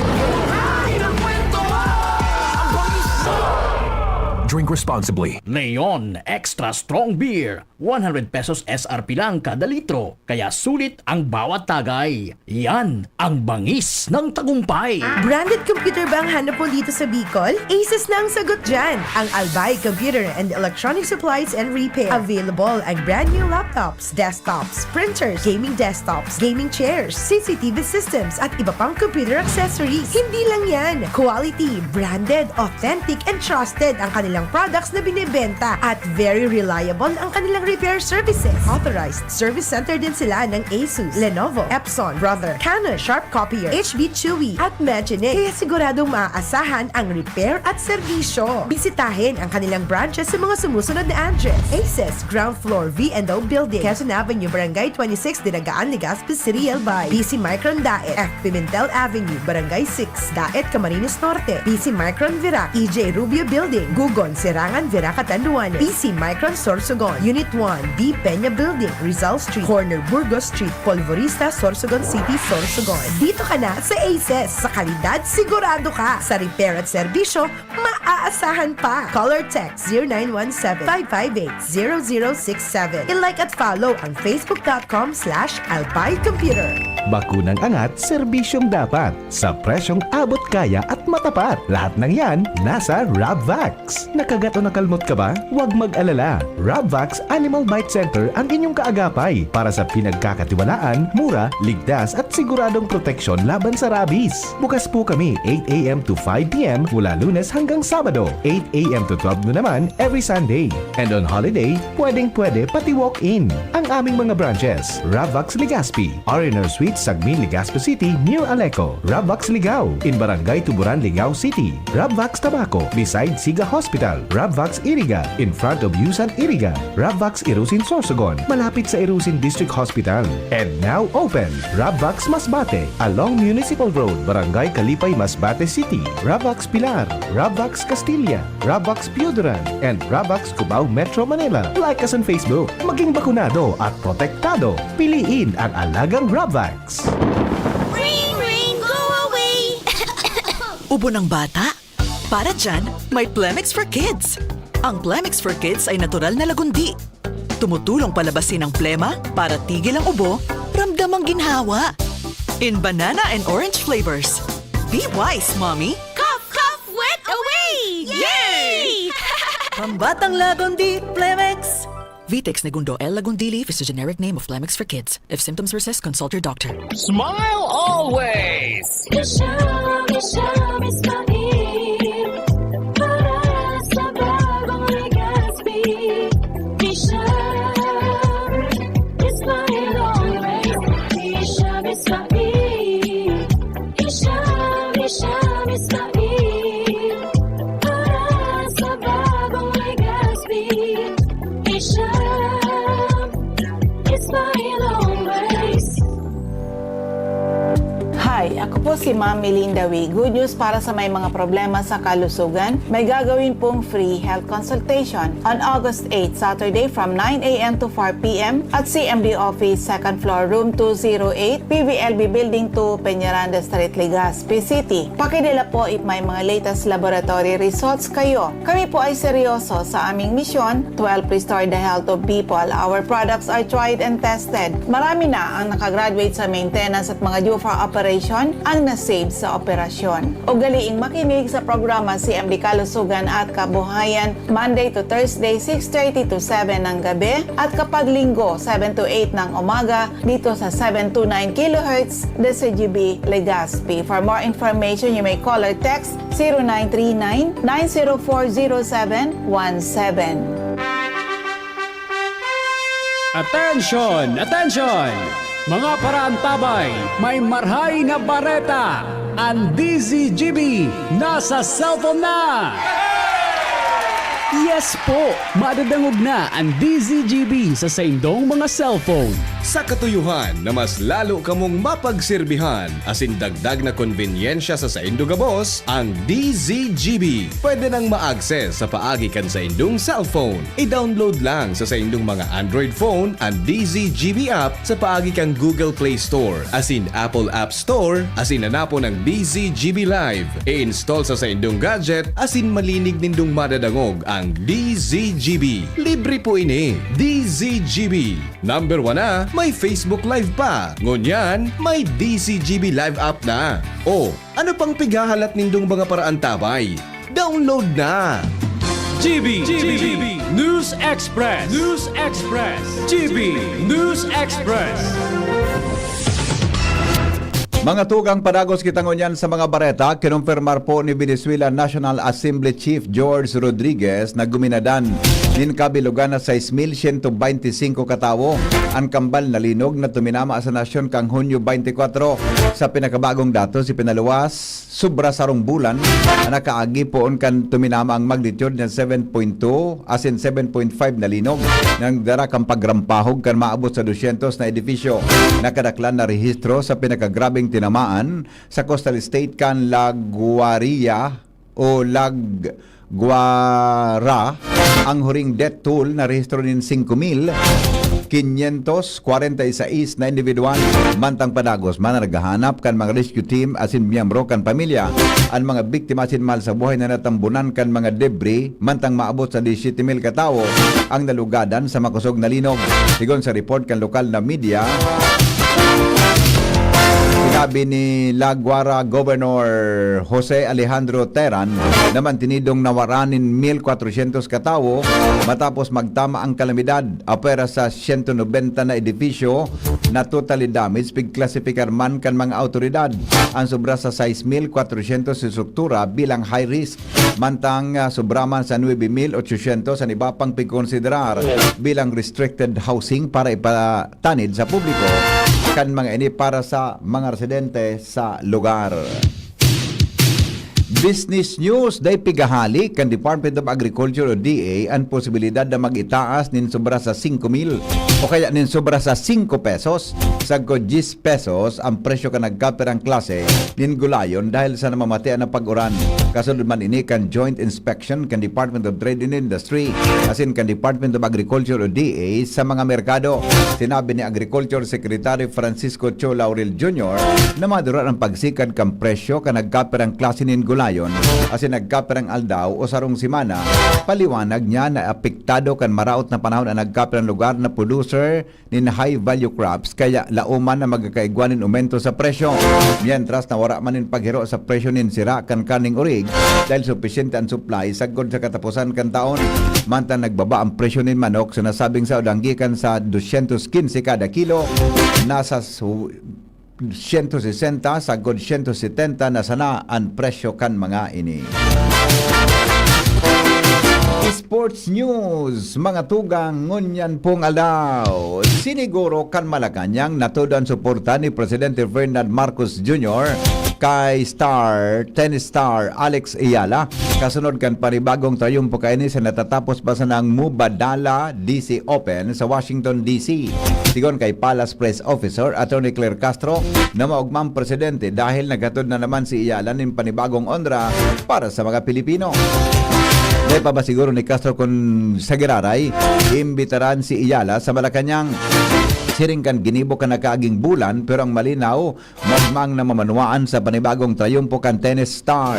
Drink responsibly. Leon Extra Strong Beer, one hundred pesos S R P lang kada litro, kaya sulit ang bawat tagay. Yan ang bangis ng tagumpay. Branded computer ba ang hanap mo dito sa Bicol? Asus na ang sagot dyan! Ang Albay Computer and Electronic Supplies and Repair. Available ang brand new laptops, desktops, printers, gaming desktops, gaming chairs, C C T V systems, at iba pang computer accessories. Hindi lang yan! Quality, branded, authentic, and trusted ang kanilang products na binebenta at very reliable ang kanilang repair services. Authorized service center din sila ng Asus, Lenovo, Epson, Brother, Canon, Sharp Copier, H B Chewy, at Magine. Kaya siguradong maaasahan ang repair at serbisyo. Bisitahin ang kanilang branches sa mga sumusunod na address: Asus, ground floor, V and O Building, Quezon Avenue, Barangay twenty-six, Dinagaan, Legazpi City, Albay. B C Micron Daet, F Pimentel Avenue, Barangay six, Daet, Camarines Norte. B C Micron Virac, E J Rubio Building, Gugon, Serangan, Virac, Catanduanes. B C Micron Sorsogon, Unit one, B Peña Building, Rizal Street, corner Burgos Street, Polvorista, Sorsogon City, Sorsogon. Dito ka na sa Aces. Sa kalidad, sigurado ka. Sa repair at serbisyo, maaasahan pa. Call or text zero nine one seven, five five eight, zero zero six seven. I-like at follow ang facebook dot com slash albay computer. Bakunang angat, serbisyong dapat, sa presyong abot kaya at matapat. Lahat ng yan, nasa Rabvax. Nakagat o nakalmot ka ba? Huwag mag-alala. Rabvax Animal Bite Center ang inyong kaagapay para sa pinagkakatiwalaan, mura, ligtas at siguradong proteksyon laban sa rabies. Bukas po kami eight a m to five p m mula Lunes hanggang Sabado, eight a m to twelve noon naman every Sunday. And on holiday, pwedeng-pwede pati walk-in. Ang aming mga branches: Rabvax Legazpi, R and R Suites, Sagmin, Legazpi City, near Aleco; Rabvax Ligao, in Barangay Tuburan, Ligao City; Rabvax Tabaco, beside Siga Hospital; Rabvax Iriga, in front of Yusan Iriga; Rabvax Irusin, Sorsogon, malapit sa Irusin District Hospital. And now open, Rabvax Masbate, along Municipal Road, Barangay Kalipay, Masbate City; Rabvax Pilar, Rabvax Castilla, Rabvax Pioduran, and Rabvax Cubao, Metro Manila. Like us on Facebook. Maging bakunado at protektado. Piliin ang alagang Rabvax. Ring, ring, go away! Ubo ng bata? Para dyan, may Plemex for Kids. Ang Plemex for Kids ay natural na lagundi. Tumutulong palabasin ang plema para tigil ang ubo, ramdam ang ginhawa. In banana and orange flavors. Be wise, mommy! Cough, cough, wet away! Yay! Pambatang lagundi, Plemex! Vitex Negundo L. Lagundili is the generic name of Plemex for kids. If symptoms persist, consult your doctor. Smile always! Isha, Isha, Miss Maim. Para sa bagong Legazpi. Isha, Miss Maim always. Isha, Miss Maim. Isha, Isha, Miss Maim. Para sa bagong Legazpi. Isha, Isha, Miss Maim always. Hi, ako po si Ma'am Melinda Wee. Good news para sa may mga problema sa kalusugan. May gagawin pong free health consultation on August eight, Saturday from nine a m to four p m at C M D Office, second floor, room two zero eight, P V L B Building two, Peñaranda Street, Legazpi City. Pakidala po if may mga latest laboratory results kayo. Kami po ay seryoso sa aming misyon to help restore the health of people. Our products are tried and tested. Marami na ang nakagraduate sa maintenance at mga due for operation ang na-save sa operasyon. Ugaliing makinig sa programa C M D Kalusugan at Kabuhayan, Monday to Thursday, six thirty to seven ng gabi, at kapag Linggo, seven to eight ng umaga, dito sa seven two nine kilohertz D C G B Legazpi. For more information, you may call or text zero nine three nine, nine zero four, zero seven one seven. Attention! Attention! Mga paraantabay, may marhay na bareta! Ang D Z G B nasa cellphone na! Yes po! Madadangog na ang D Z G B sa saindong mga cellphone. Sa katuyohan na mas lalo kamong mapagserbihan asin dagdag na konbenyensya sa saindo gabos, ang D Z G B pwede nang ma-access sa paagi kan saindong cellphone. I-download lang sa saindong mga Android phone an D Z G B app sa paagi kan Google Play Store asin Apple App Store asin hanapon ang D Z G B Live. I-install sa saindong gadget asin malinig nindong madadangog ang D Z G B. Libre po ini. D Z G B. Number one na, may Facebook Live pa. Ngunyan, may D Z G B Live app na. O, ano pang pighahalat nindong mga paraantabay? Download na! G B, G B, News Express, News Express, G B News Express. Mga tugang, padagos kita ngunyan sa mga bareta. Kinumpirmar po ni Venezuela National Assembly Chief George Rodriguez na guminadan nin kabilogan na sais mil siyento bente singko katawo an kambal na linog na tuminama sa nasyon kan Hunyo bente kwatro. Sa pinakabagong datos, ipinaluwas sobra sarong bulan na nakaagi poon kan tuminama ang magnitude na seven point two asin seven point five na linog na nagdara kan pagrampahog kan maabot sa dusyentos na edifisyo. Nakadaklan na rehistro sa pinakagrabeng tinamaan sa coastal state kan La Guaria o Lag Guara, ang huring death toll narehistro nin singko mil kinyentos kwarenta y sais na individual. Mantang padagos man na naghahanap kan mga rescue team asin miyembro kan pamilya an mga biktima asin mahal sa buhay na natambunan kan mga debris, mantang maabot sa disiyete mil katawo ang nalugadan sa makosog na linog. Sigon sa report kan lokal na media, sinabi ni La Guara Governor Jose Alejandro Teran na mantinidong nawaran nin mil kwatrosyentos katawo matapos magtama ang kalamidad. Apwera sa siyento nobenta na edifisyo na totally damaged, pigklasipikar man kan mga awtoridad an sobra sa sais mil kwatrosyentos estruktura bilang high risk, mantang, ah, sobra man sa nuebe mil otsosyentos an iba pang pigkonsiderar bilang restricted housing para ipatanid sa publiko kan mga ini para sa mga residente sa lugar. Business News, dai pigahali kan Department of Agriculture o D A an posibilidad na mag-itaas nin sobra sa singko mil o kaya nin sobra sa singko pesos, sagkod dyes pesos ang presyo kan nagkapirang klase nin gulayon dahil sa namamatean na pag-uran. Kasunod man ini kan joint inspection kan Department of Trade and Industry asin kan Department of Agriculture o D A sa mga merkado. Sinabi ni Agriculture Secretary Francisco Cho Laurel Junior na maduran ang pagsikad kan presyo kan nagkapirang klase nin gulayon asin nagkapirang aldaw o sarong semana. Paliwanag niya na apektado kan maraot na panahon an nagkapirang lugar na producer nin high value crops, kaya laoman na magkakaigwa nin omento sa presyo. Mientras na wara man nin paghiro sa presyo nin sira kan karneng orig dahil supisyente an supply sagkod sa kataposan kan taon. Mantang nagbaba ang presyo nin manok sa nasabing saudang gikan sa dosyentos kinse kada kilo, nasa su-, siyento sesenta sagkod siyento setenta na sana an presyo kan mga ini. Sports News, mga tugang, ngunyan pong aldaw. Siniguro kan Malacañang na todo an suporta ni Presidente Ferdinand Marcos Junior kay star, tennis star Alex Eala, kasunod kan panibagong trayumpo kaini sa natatapos pa sanang Mubadala D C Open sa Washington, D C. Sigon kay Palace Press Officer Attorney Claire Castro na maogma ang presidente dahil naghatod na naman si Eala nin panibagong onra para sa mga Pilipino. Dai pa ba siguro ni Castro kun sa giraray, iimbitaran si Eala sa Malacañang? Siring kan ginibo kan nakaaging bulan, pero ang malinaw, magmang na mamanwaan sa panibagong trayumpo kan tennis star.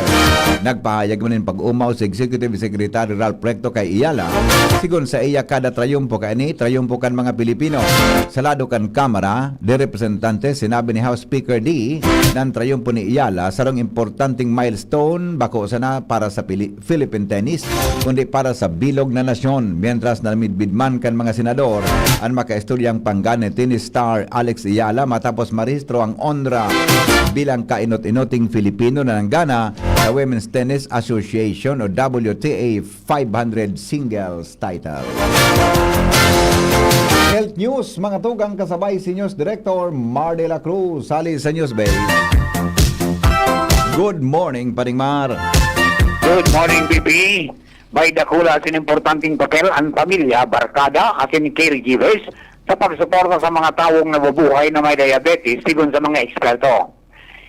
Nagpahayag man nin pag-omaw si Executive Secretary Ralph Recto kay Eala. Sigon sa iya, kada trayumpo kaini, trayumpo kan mga Pilipino. Sa lado kan Kamara de Representantes, sinabi ni House Speaker Dee na an trayumpo ni Eala sarong importanteng milestone, bako sana para sa Pili-, Philippine tennis, kundi para sa bilog na nasyon, mientras na midbid man kan mga senador an makaistoryang pangga ni tennis star Alex Eala matapos marehistro ang onra bilang kainot-inoting Filipino na nanggana sa Women's Tennis Association o W T A five hundred singles title. Health News, mga tugang, kasabay si News Director Mar de la Cruz. Hali sa News Bay. Good morning, Paring Mar. Good morning, B P. May dakula asin importanteng papel an pamilya, barkada, asin caregivers sa pagsuporta sa mga tawong nabubuhay na may diabetes, sigon sa mga eksperto.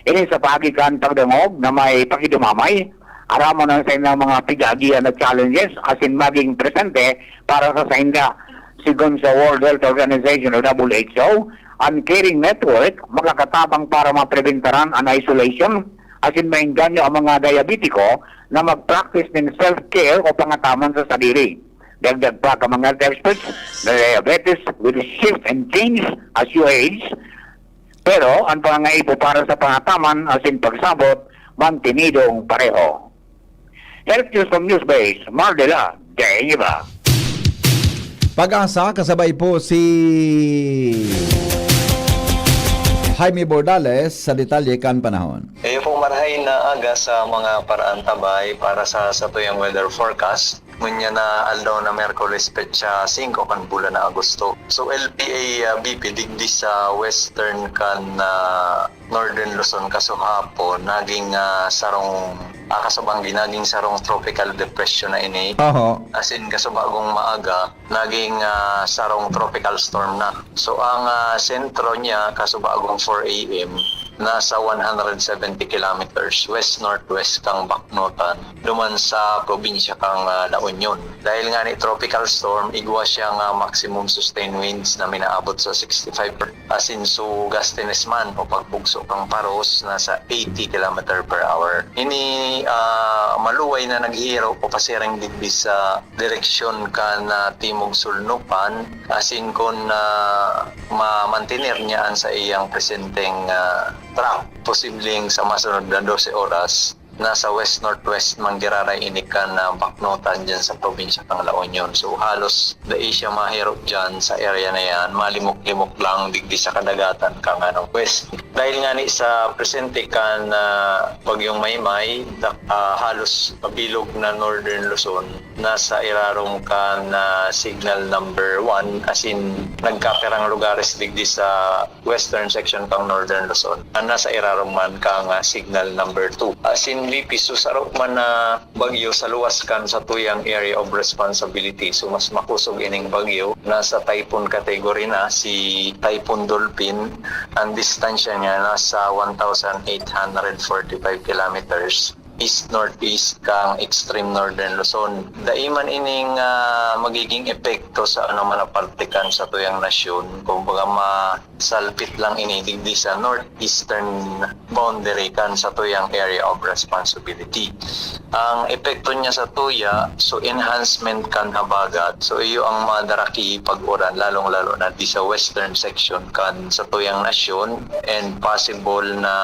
Ini sa paagi kan pagdangog na may pakidumamay, aramon ang saindang mga pigaagihan na challenges, asin maging presente para sa sainda. Sigon sa World Health Organization o W H O, an Caring Network makakatabang para maprebentaran an isolation, asin maengganyo ang mga diabetiko na mag-practice nin self-care o pangataman sa sadiri. Dagdag pa kan mga health experts na diabetes will shift and change as you age, pero ang pangangaipo para sa pangataman asin pagsabot mantinidong pareho. Health News from Newsbase, Mardela, Daiba. Pag-asa, kasabay po si Jaime Bordales sa detalye kan panahon. Iyo po, marahay na aga sa mga paraantabay para sa satuyang weather forecast. Ngunyan na aldaw na Miyerkules, petsa singko kan bulan na Agosto. So, L P A, ah, B P, digdi sa western kan, ah, Northern Luzon kasuhapon, naging, ah, sarong, ah, kasabanggi, naging sarong tropical depression na ini. Oho. As in, kasubagong maaga, naging, ah, sarong tropical storm na. So, ang, ah, sentro niya, kasubagong four A M, nasa one hundred seventy kilometers west-northwest kan Baknotan, duman sa probinsya kan, ah, La Union. Dahil nga ni tropical storm, igwa siya nga maximum sustained winds na minaabot sa sixty-five per, asin su gustiness man o pagbugso kan paros nasa eighty kilometer per hour. Ini, ah, maluway na naghihiro papasiring digdi sa direksyon kan, ah, Timog Sulnupan, asin kun, ah, mamantener niya an saiyang presenteng, ah, track, posibleng sa masunod na dose oras, nasa west-northwest man giraray ini kan, ah, Baknotan diyan sa probinsya kan La Union. So, halos dai siya mahiro diyan sa area na yan. Malimok-limok lang digdi sa kadagatan kan, ano, west. Dahil nga ni sa presente kan, ah, Bagyong Maymay, dak-, ah, halos bilog na Northern Luzon, nasa irarom kan, ah, signal number one, as in, nagkapirang lugares digdi sa western section kan Northern Luzon, na nasa irarom man kan, ah, signal number two. As in, B P, so saro man na bagyo sa luwas kan satuyang area of responsibility. So, mas makosog ining bagyo. Nasa typhoon category na, si Typhoon Dolphin. Ang distansya niya nasa one thousand eight hundred forty-five kilometers east-northeast kan extreme northern Luzon. Dai man ining, ah, magiging epekto sa anoman na parte kan satuyang nasyon. Kumbaga, masalpit lang ini digdi sa northeastern boundary kan satuyang area of responsibility. Ang epekto niya satuya, so, enhancement kan habagat. So, iyo ang madaraki pag-uran, lalong-lalo na di sa western section kan satuyang nasyon, and possible na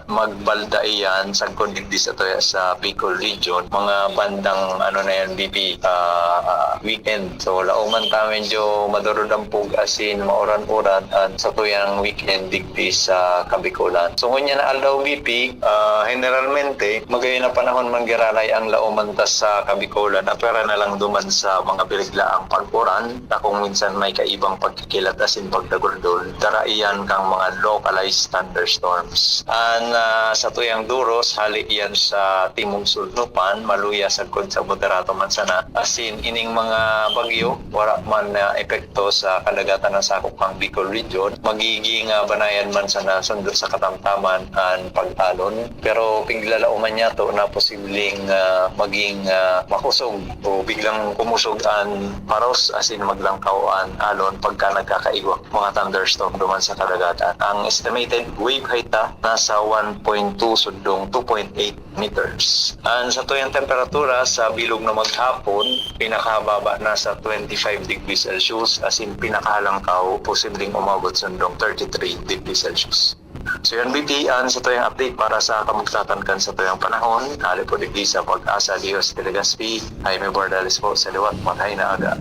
magbalda iyan sagkod digdi satuya sa Bicol region, mga bandang, ano na yan, B P, ah, weekend. So, laoman ta medyo madurudampog asin mauran-uran an satuyang weekend digdi sa Kabikolan. So, ngunyan na aldaw, B P, ah, generalmente, magayon na panahon man giraray ang laoman ta sa Kabikolan, apwera na lang duman sa mga biriglaang pag-uran na kung minsan may kaibang pagkikilat asin pagdaguldol. Dara iyan kan mga localized thunderstorms. An, ah, satuyang duros, hali iyan sa Timog Sulnupan, maluya sagkod sa moderato man sana. As in, ining mga bagyo, wara man na epekto sa kadagatan na sakop kan Bicol Region. Magiging, ah, banayan man sana sundo sa katamtaman an pag-alon. Pero piglalaoman niyato na posibleng, ah, maging, ah, makosog o biglang kumusog an paros, as in maglangkaw an alon pagka nagkakaigwa mga thunderstorm duman sa kadagatan. Ang estimated wave height ta nasa one point two sundong two point eight meters. An satuyang temperatura sa bilog na maghapon, pinakahababa nasa twenty-five degrees Celsius, as in pinakahalangkaw, posibleng umabot sundong thirty-three degrees Celsius. So yan, B P, an satuyang update para sa kamugtatan kan satuyang panahon. Hali po digdi sa Pag-asa, Dios de Legazpi, Jaime Bordales po sa liwat, maghay na aga.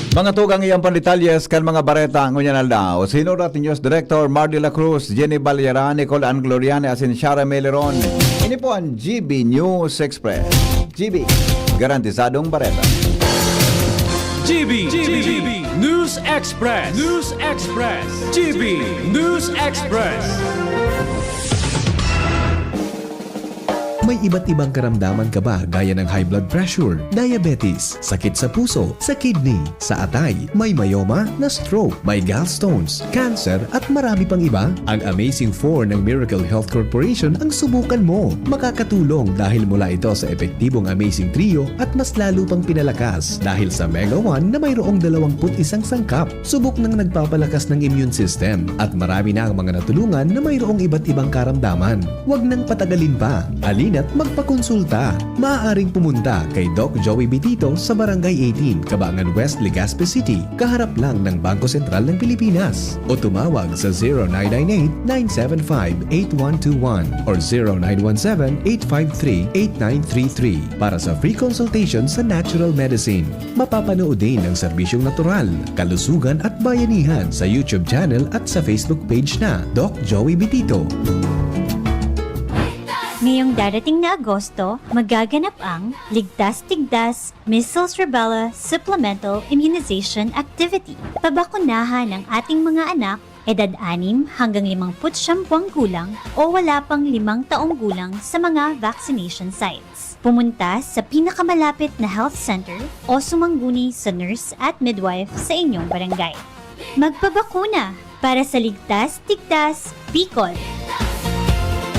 Mga tugang, iyan pang detalyes kan mga bareta ngunyan aldaw. Sinurat ni News Director Mar de la Cruz, Jenny Balera, Nicole Ann Gloriani, asin Shara Meleron. Ini po an G B News Express. G B, garantisadong bareta. G B, G B News Express. News Express. G B News Express. May iba't ibang karamdaman ka ba gaya ng high blood pressure, diabetes, sakit sa puso, sa kidney, sa atay, may myoma, na stroke, may gallstones, cancer at marami pang iba? Ang Amazing four ng Miracle Health Corporation ang subukan mo. Makakatulong dahil mula ito sa epektibong Amazing Trio at mas lalo pang pinalakas dahil sa Mega one na mayroong dalawang put isang sangkap. Subok nang nagpapalakas ng immune system at marami na ang mga natulungan na mayroong iba't ibang karamdaman. Huwag nang patagalin pa. Halina't magpakonsulta. Maaaring pumunta kay Doc Joey Bitito sa Barangay eighteen, Cabangan West, Legazpi City, kaharap lang ng Bangko Sentral ng Pilipinas. O tumawag sa zero nine nine eight, nine seven five, eight one two one or zero nine one seven, eight five three, eight nine three three para sa free consultation sa natural medicine. Mapapanood din ang serbisyong natural, kalusugan at bayanihan sa YouTube channel at sa Facebook page na Doc Joey Bitito. Ngayong darating na Agosto, magaganap ang Ligtas Tigdas Measles Rubella Supplemental Immunization Activity. Pabakunahan ang ating mga anak, edad anim hanggang limangput siyam buwang gulang o wala pang limang taong gulang sa mga vaccination sites. Pumunta sa pinakamalapit na health center o sumangguni sa nurse at midwife sa inyong barangay. Magpabakuna para sa Ligtas Tigdas Bicol!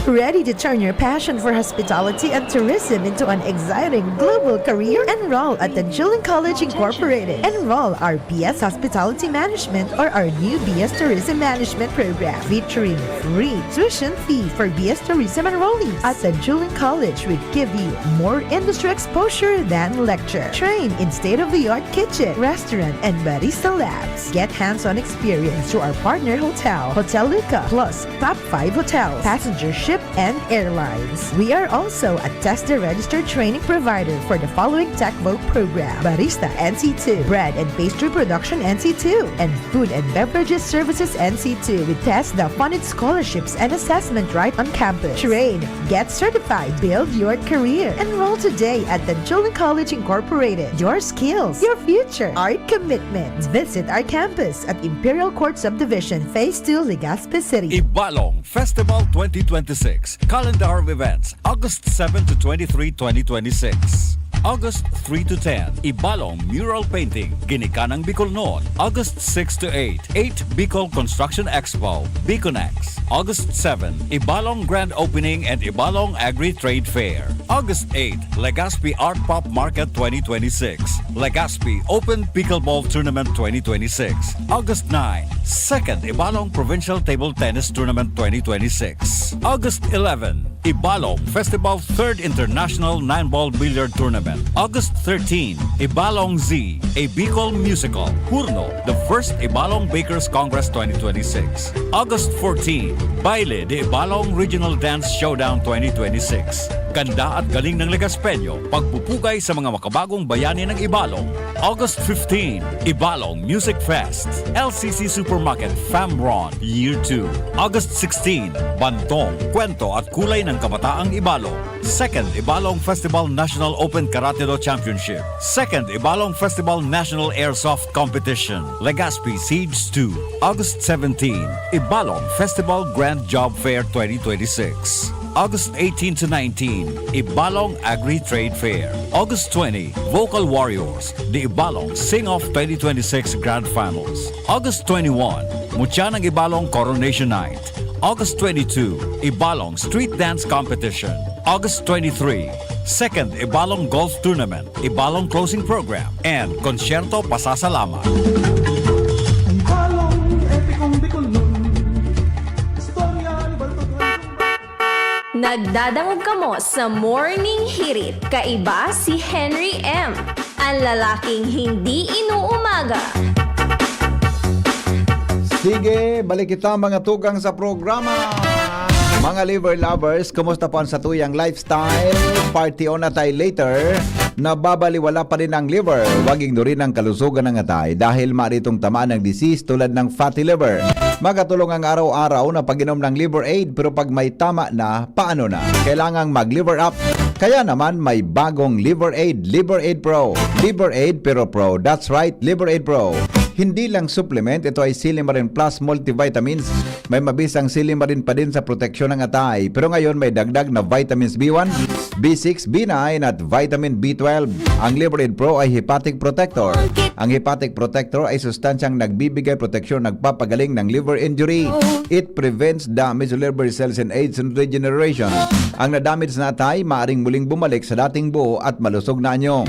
Ready to turn your passion for hospitality and tourism into an exciting global career? Enroll at Tanjuling College Incorporated. Enroll our B S Hospitality Management or our new B S Tourism Management program featuring free tuition fee for B S Tourism enrollees. At Tanjuling College, we give you more industry exposure than lecture. Train in state-of-the-art kitchen, restaurant, and barista labs. Get hands-on experience through our partner hotel, Hotel Luca, plus top five hotels, passenger ship, and airlines. We are also a TESDA registered training provider for the following Tech Voc program: Barista N C two, Bread and Pastry Production N C two, and Food and Beverages Services N C two with TESDA funded scholarships and assessment right on campus. Train, get certified, build your career. Enroll today at Tanjuling College Incorporated. Your skills, your future, our commitment. Visit our campus at Imperial Court Subdivision, Phase two, Legazpi City. Ibalong Festival twenty twenty-six, Calendar of Events, August seven to twenty-three, twenty twenty-six. August three to ten, Ibalong Mural Painting, Ginikanang Bicolnon, August six to eight, eight Bicol Construction Expo, Biconex, August seven, Ibalong Grand Opening and Ibalong Agri-Trade Fair, August eight, Legazpi Art Pop Market twenty twenty-six, Legazpi Open Pickleball Tournament twenty twenty-six, August nine, Second Ibalong Provincial Table Tennis Tournament twenty twenty-six, August eleven, Ibalong Festival Third International Nine Ball Billiard Tournament, August thirteen, Ibalong Z, a Bicol Musical, Hurno, the First Ibalong Bakers Congress twenty twenty-six, August fourteen, Baile de Ibalong Regional Dance Showdown twenty twenty-six. Ganda at galing ng Legaspeño, pagpupugay sa mga makabagong bayani ng Ibalong. August fifteen, Ibalong Music Fest, L C C Supermarket, Famron, Year two. August sixteen, Bantong, Kwento at Kulay ng Kabataang Ibalong. Second Ibalong Festival National Open Karate Do Championship. Second Ibalong Festival National Airsoft Competition, Legazpi Siege two. August seventeen, Ibalong Festival Grand Job Fair twenty twenty-six. August eighteen to nineteen, Ibalong Agri-Trade Fair. August twenty, Vocal Warriors, the Ibalong Sing-Off twenty twenty-six Grand Finals. August twenty-one, Mutya ng Ibalong Coronation Night. August twenty-two, Ibalong Street Dance Competition. August twenty-three, Second Ibalong Golf Tournament, Ibalong Closing Program, and Konsyerto Pasasalamat. Ibalong epikong Bicolnon. Istorya ni Baltog hanggang Nagdadangog kamo sa Morning Hirit. Kaiba si Henry M, an lalaking hindi inuumaga. Sige, balik kita mga tugang sa programa. Mga liver lovers, kumusta po ang satuyang lifestyle? Party on atay later. Nababaliwala pa rin ang liver. Huwag ignorin ang kalusugan ng atay dahil maritong tamaan ng disease tulad ng fatty liver. Makatulong ang araw-araw na pag-inom ng Liver Aid, pero pag may tama na, paano na? Kailangang mag-Liver Up. Kaya naman may bagong Liver Aid, Liver Aid Pro. Liver Aid pero Pro. That's right, Liver Aid Pro. Hindi lang supplement, ito ay Silimarin Plus Multivitamins. May mabisang Silimarin pa din sa proteksyon ng atay. Pero ngayon may dagdag na vitamins B one, B six, B nine at vitamin B twelve. Ang Liver Aid Pro ay hepatic protector. Ang hepatic protector ay sustansyang nagbibigay proteksyon, nagpapagaling ng liver injury. It prevents damage to liver cells and aids in regeneration. Ang na-damage na atay maaring muling bumalik sa dating buo at malusog na anyo.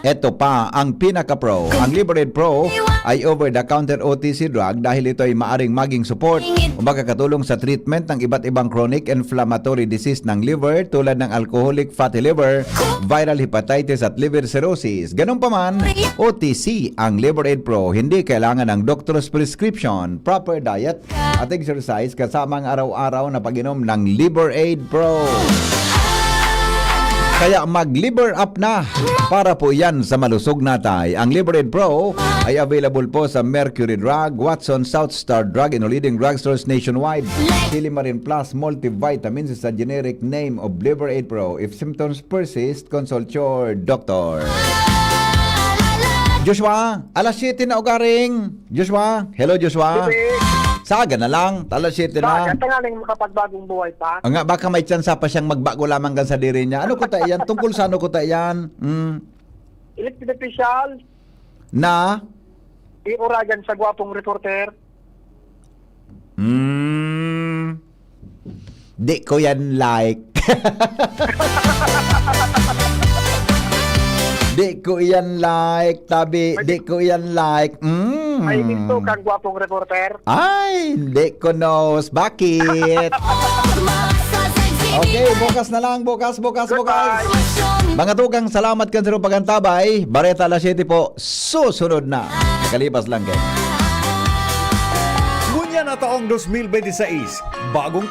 Eto pa ang pinaka-pro. Ang Liver Aid Pro ay over-the-counter O T C drug dahil ito ay maaring maging support o makakatulong sa treatment ng iba't ibang chronic inflammatory disease ng liver tulad ng alcoholic fatty liver, viral hepatitis at liver cirrhosis. Ganun pa man, O T C ang Liver Aid Pro. Hindi kailangan ng doctor's prescription, proper diet at exercise kasama ang araw-araw na pag-inom ng Liver Aid Pro. Kaya mag-liver up na para po yan sa malusog na atay. Ang Liver Aid Pro ay available po sa Mercury Drug, Watson, South Star Drug, and leading drugstores nationwide. Silimarin Plus Multivitamins is a generic name of Liver Aid Pro. If symptoms persist, consult your doctor. Joshua, alas siyete na ugaring. Joshua, hello Joshua. Saga na lang, alas siyete na. Saga, tanganing makapagbagong buhay pa. Ah, nga, baka may tsansa pa siyang magbago lamang kan sadiri niya. Ano kuta iyan? Tungkol sa ano kuta iyan? Mm. Elected official, Na? Iuragan sa gwapong reporter. Mm. Di ko yan like. Di ko yan like, tabi. Di ko yan like. Mm. May minto kang gwapong reporter. Ay, hindi ko knows. Bakit? Okay, bukas na lang. Bukas, bukas, bukas. Mga tugang, salamat kan sarong pagantabay. Bareta alas siyete po. Susunod na. Kalipas lang kayo. Ngunyan na taong dos mil bente seis, bagong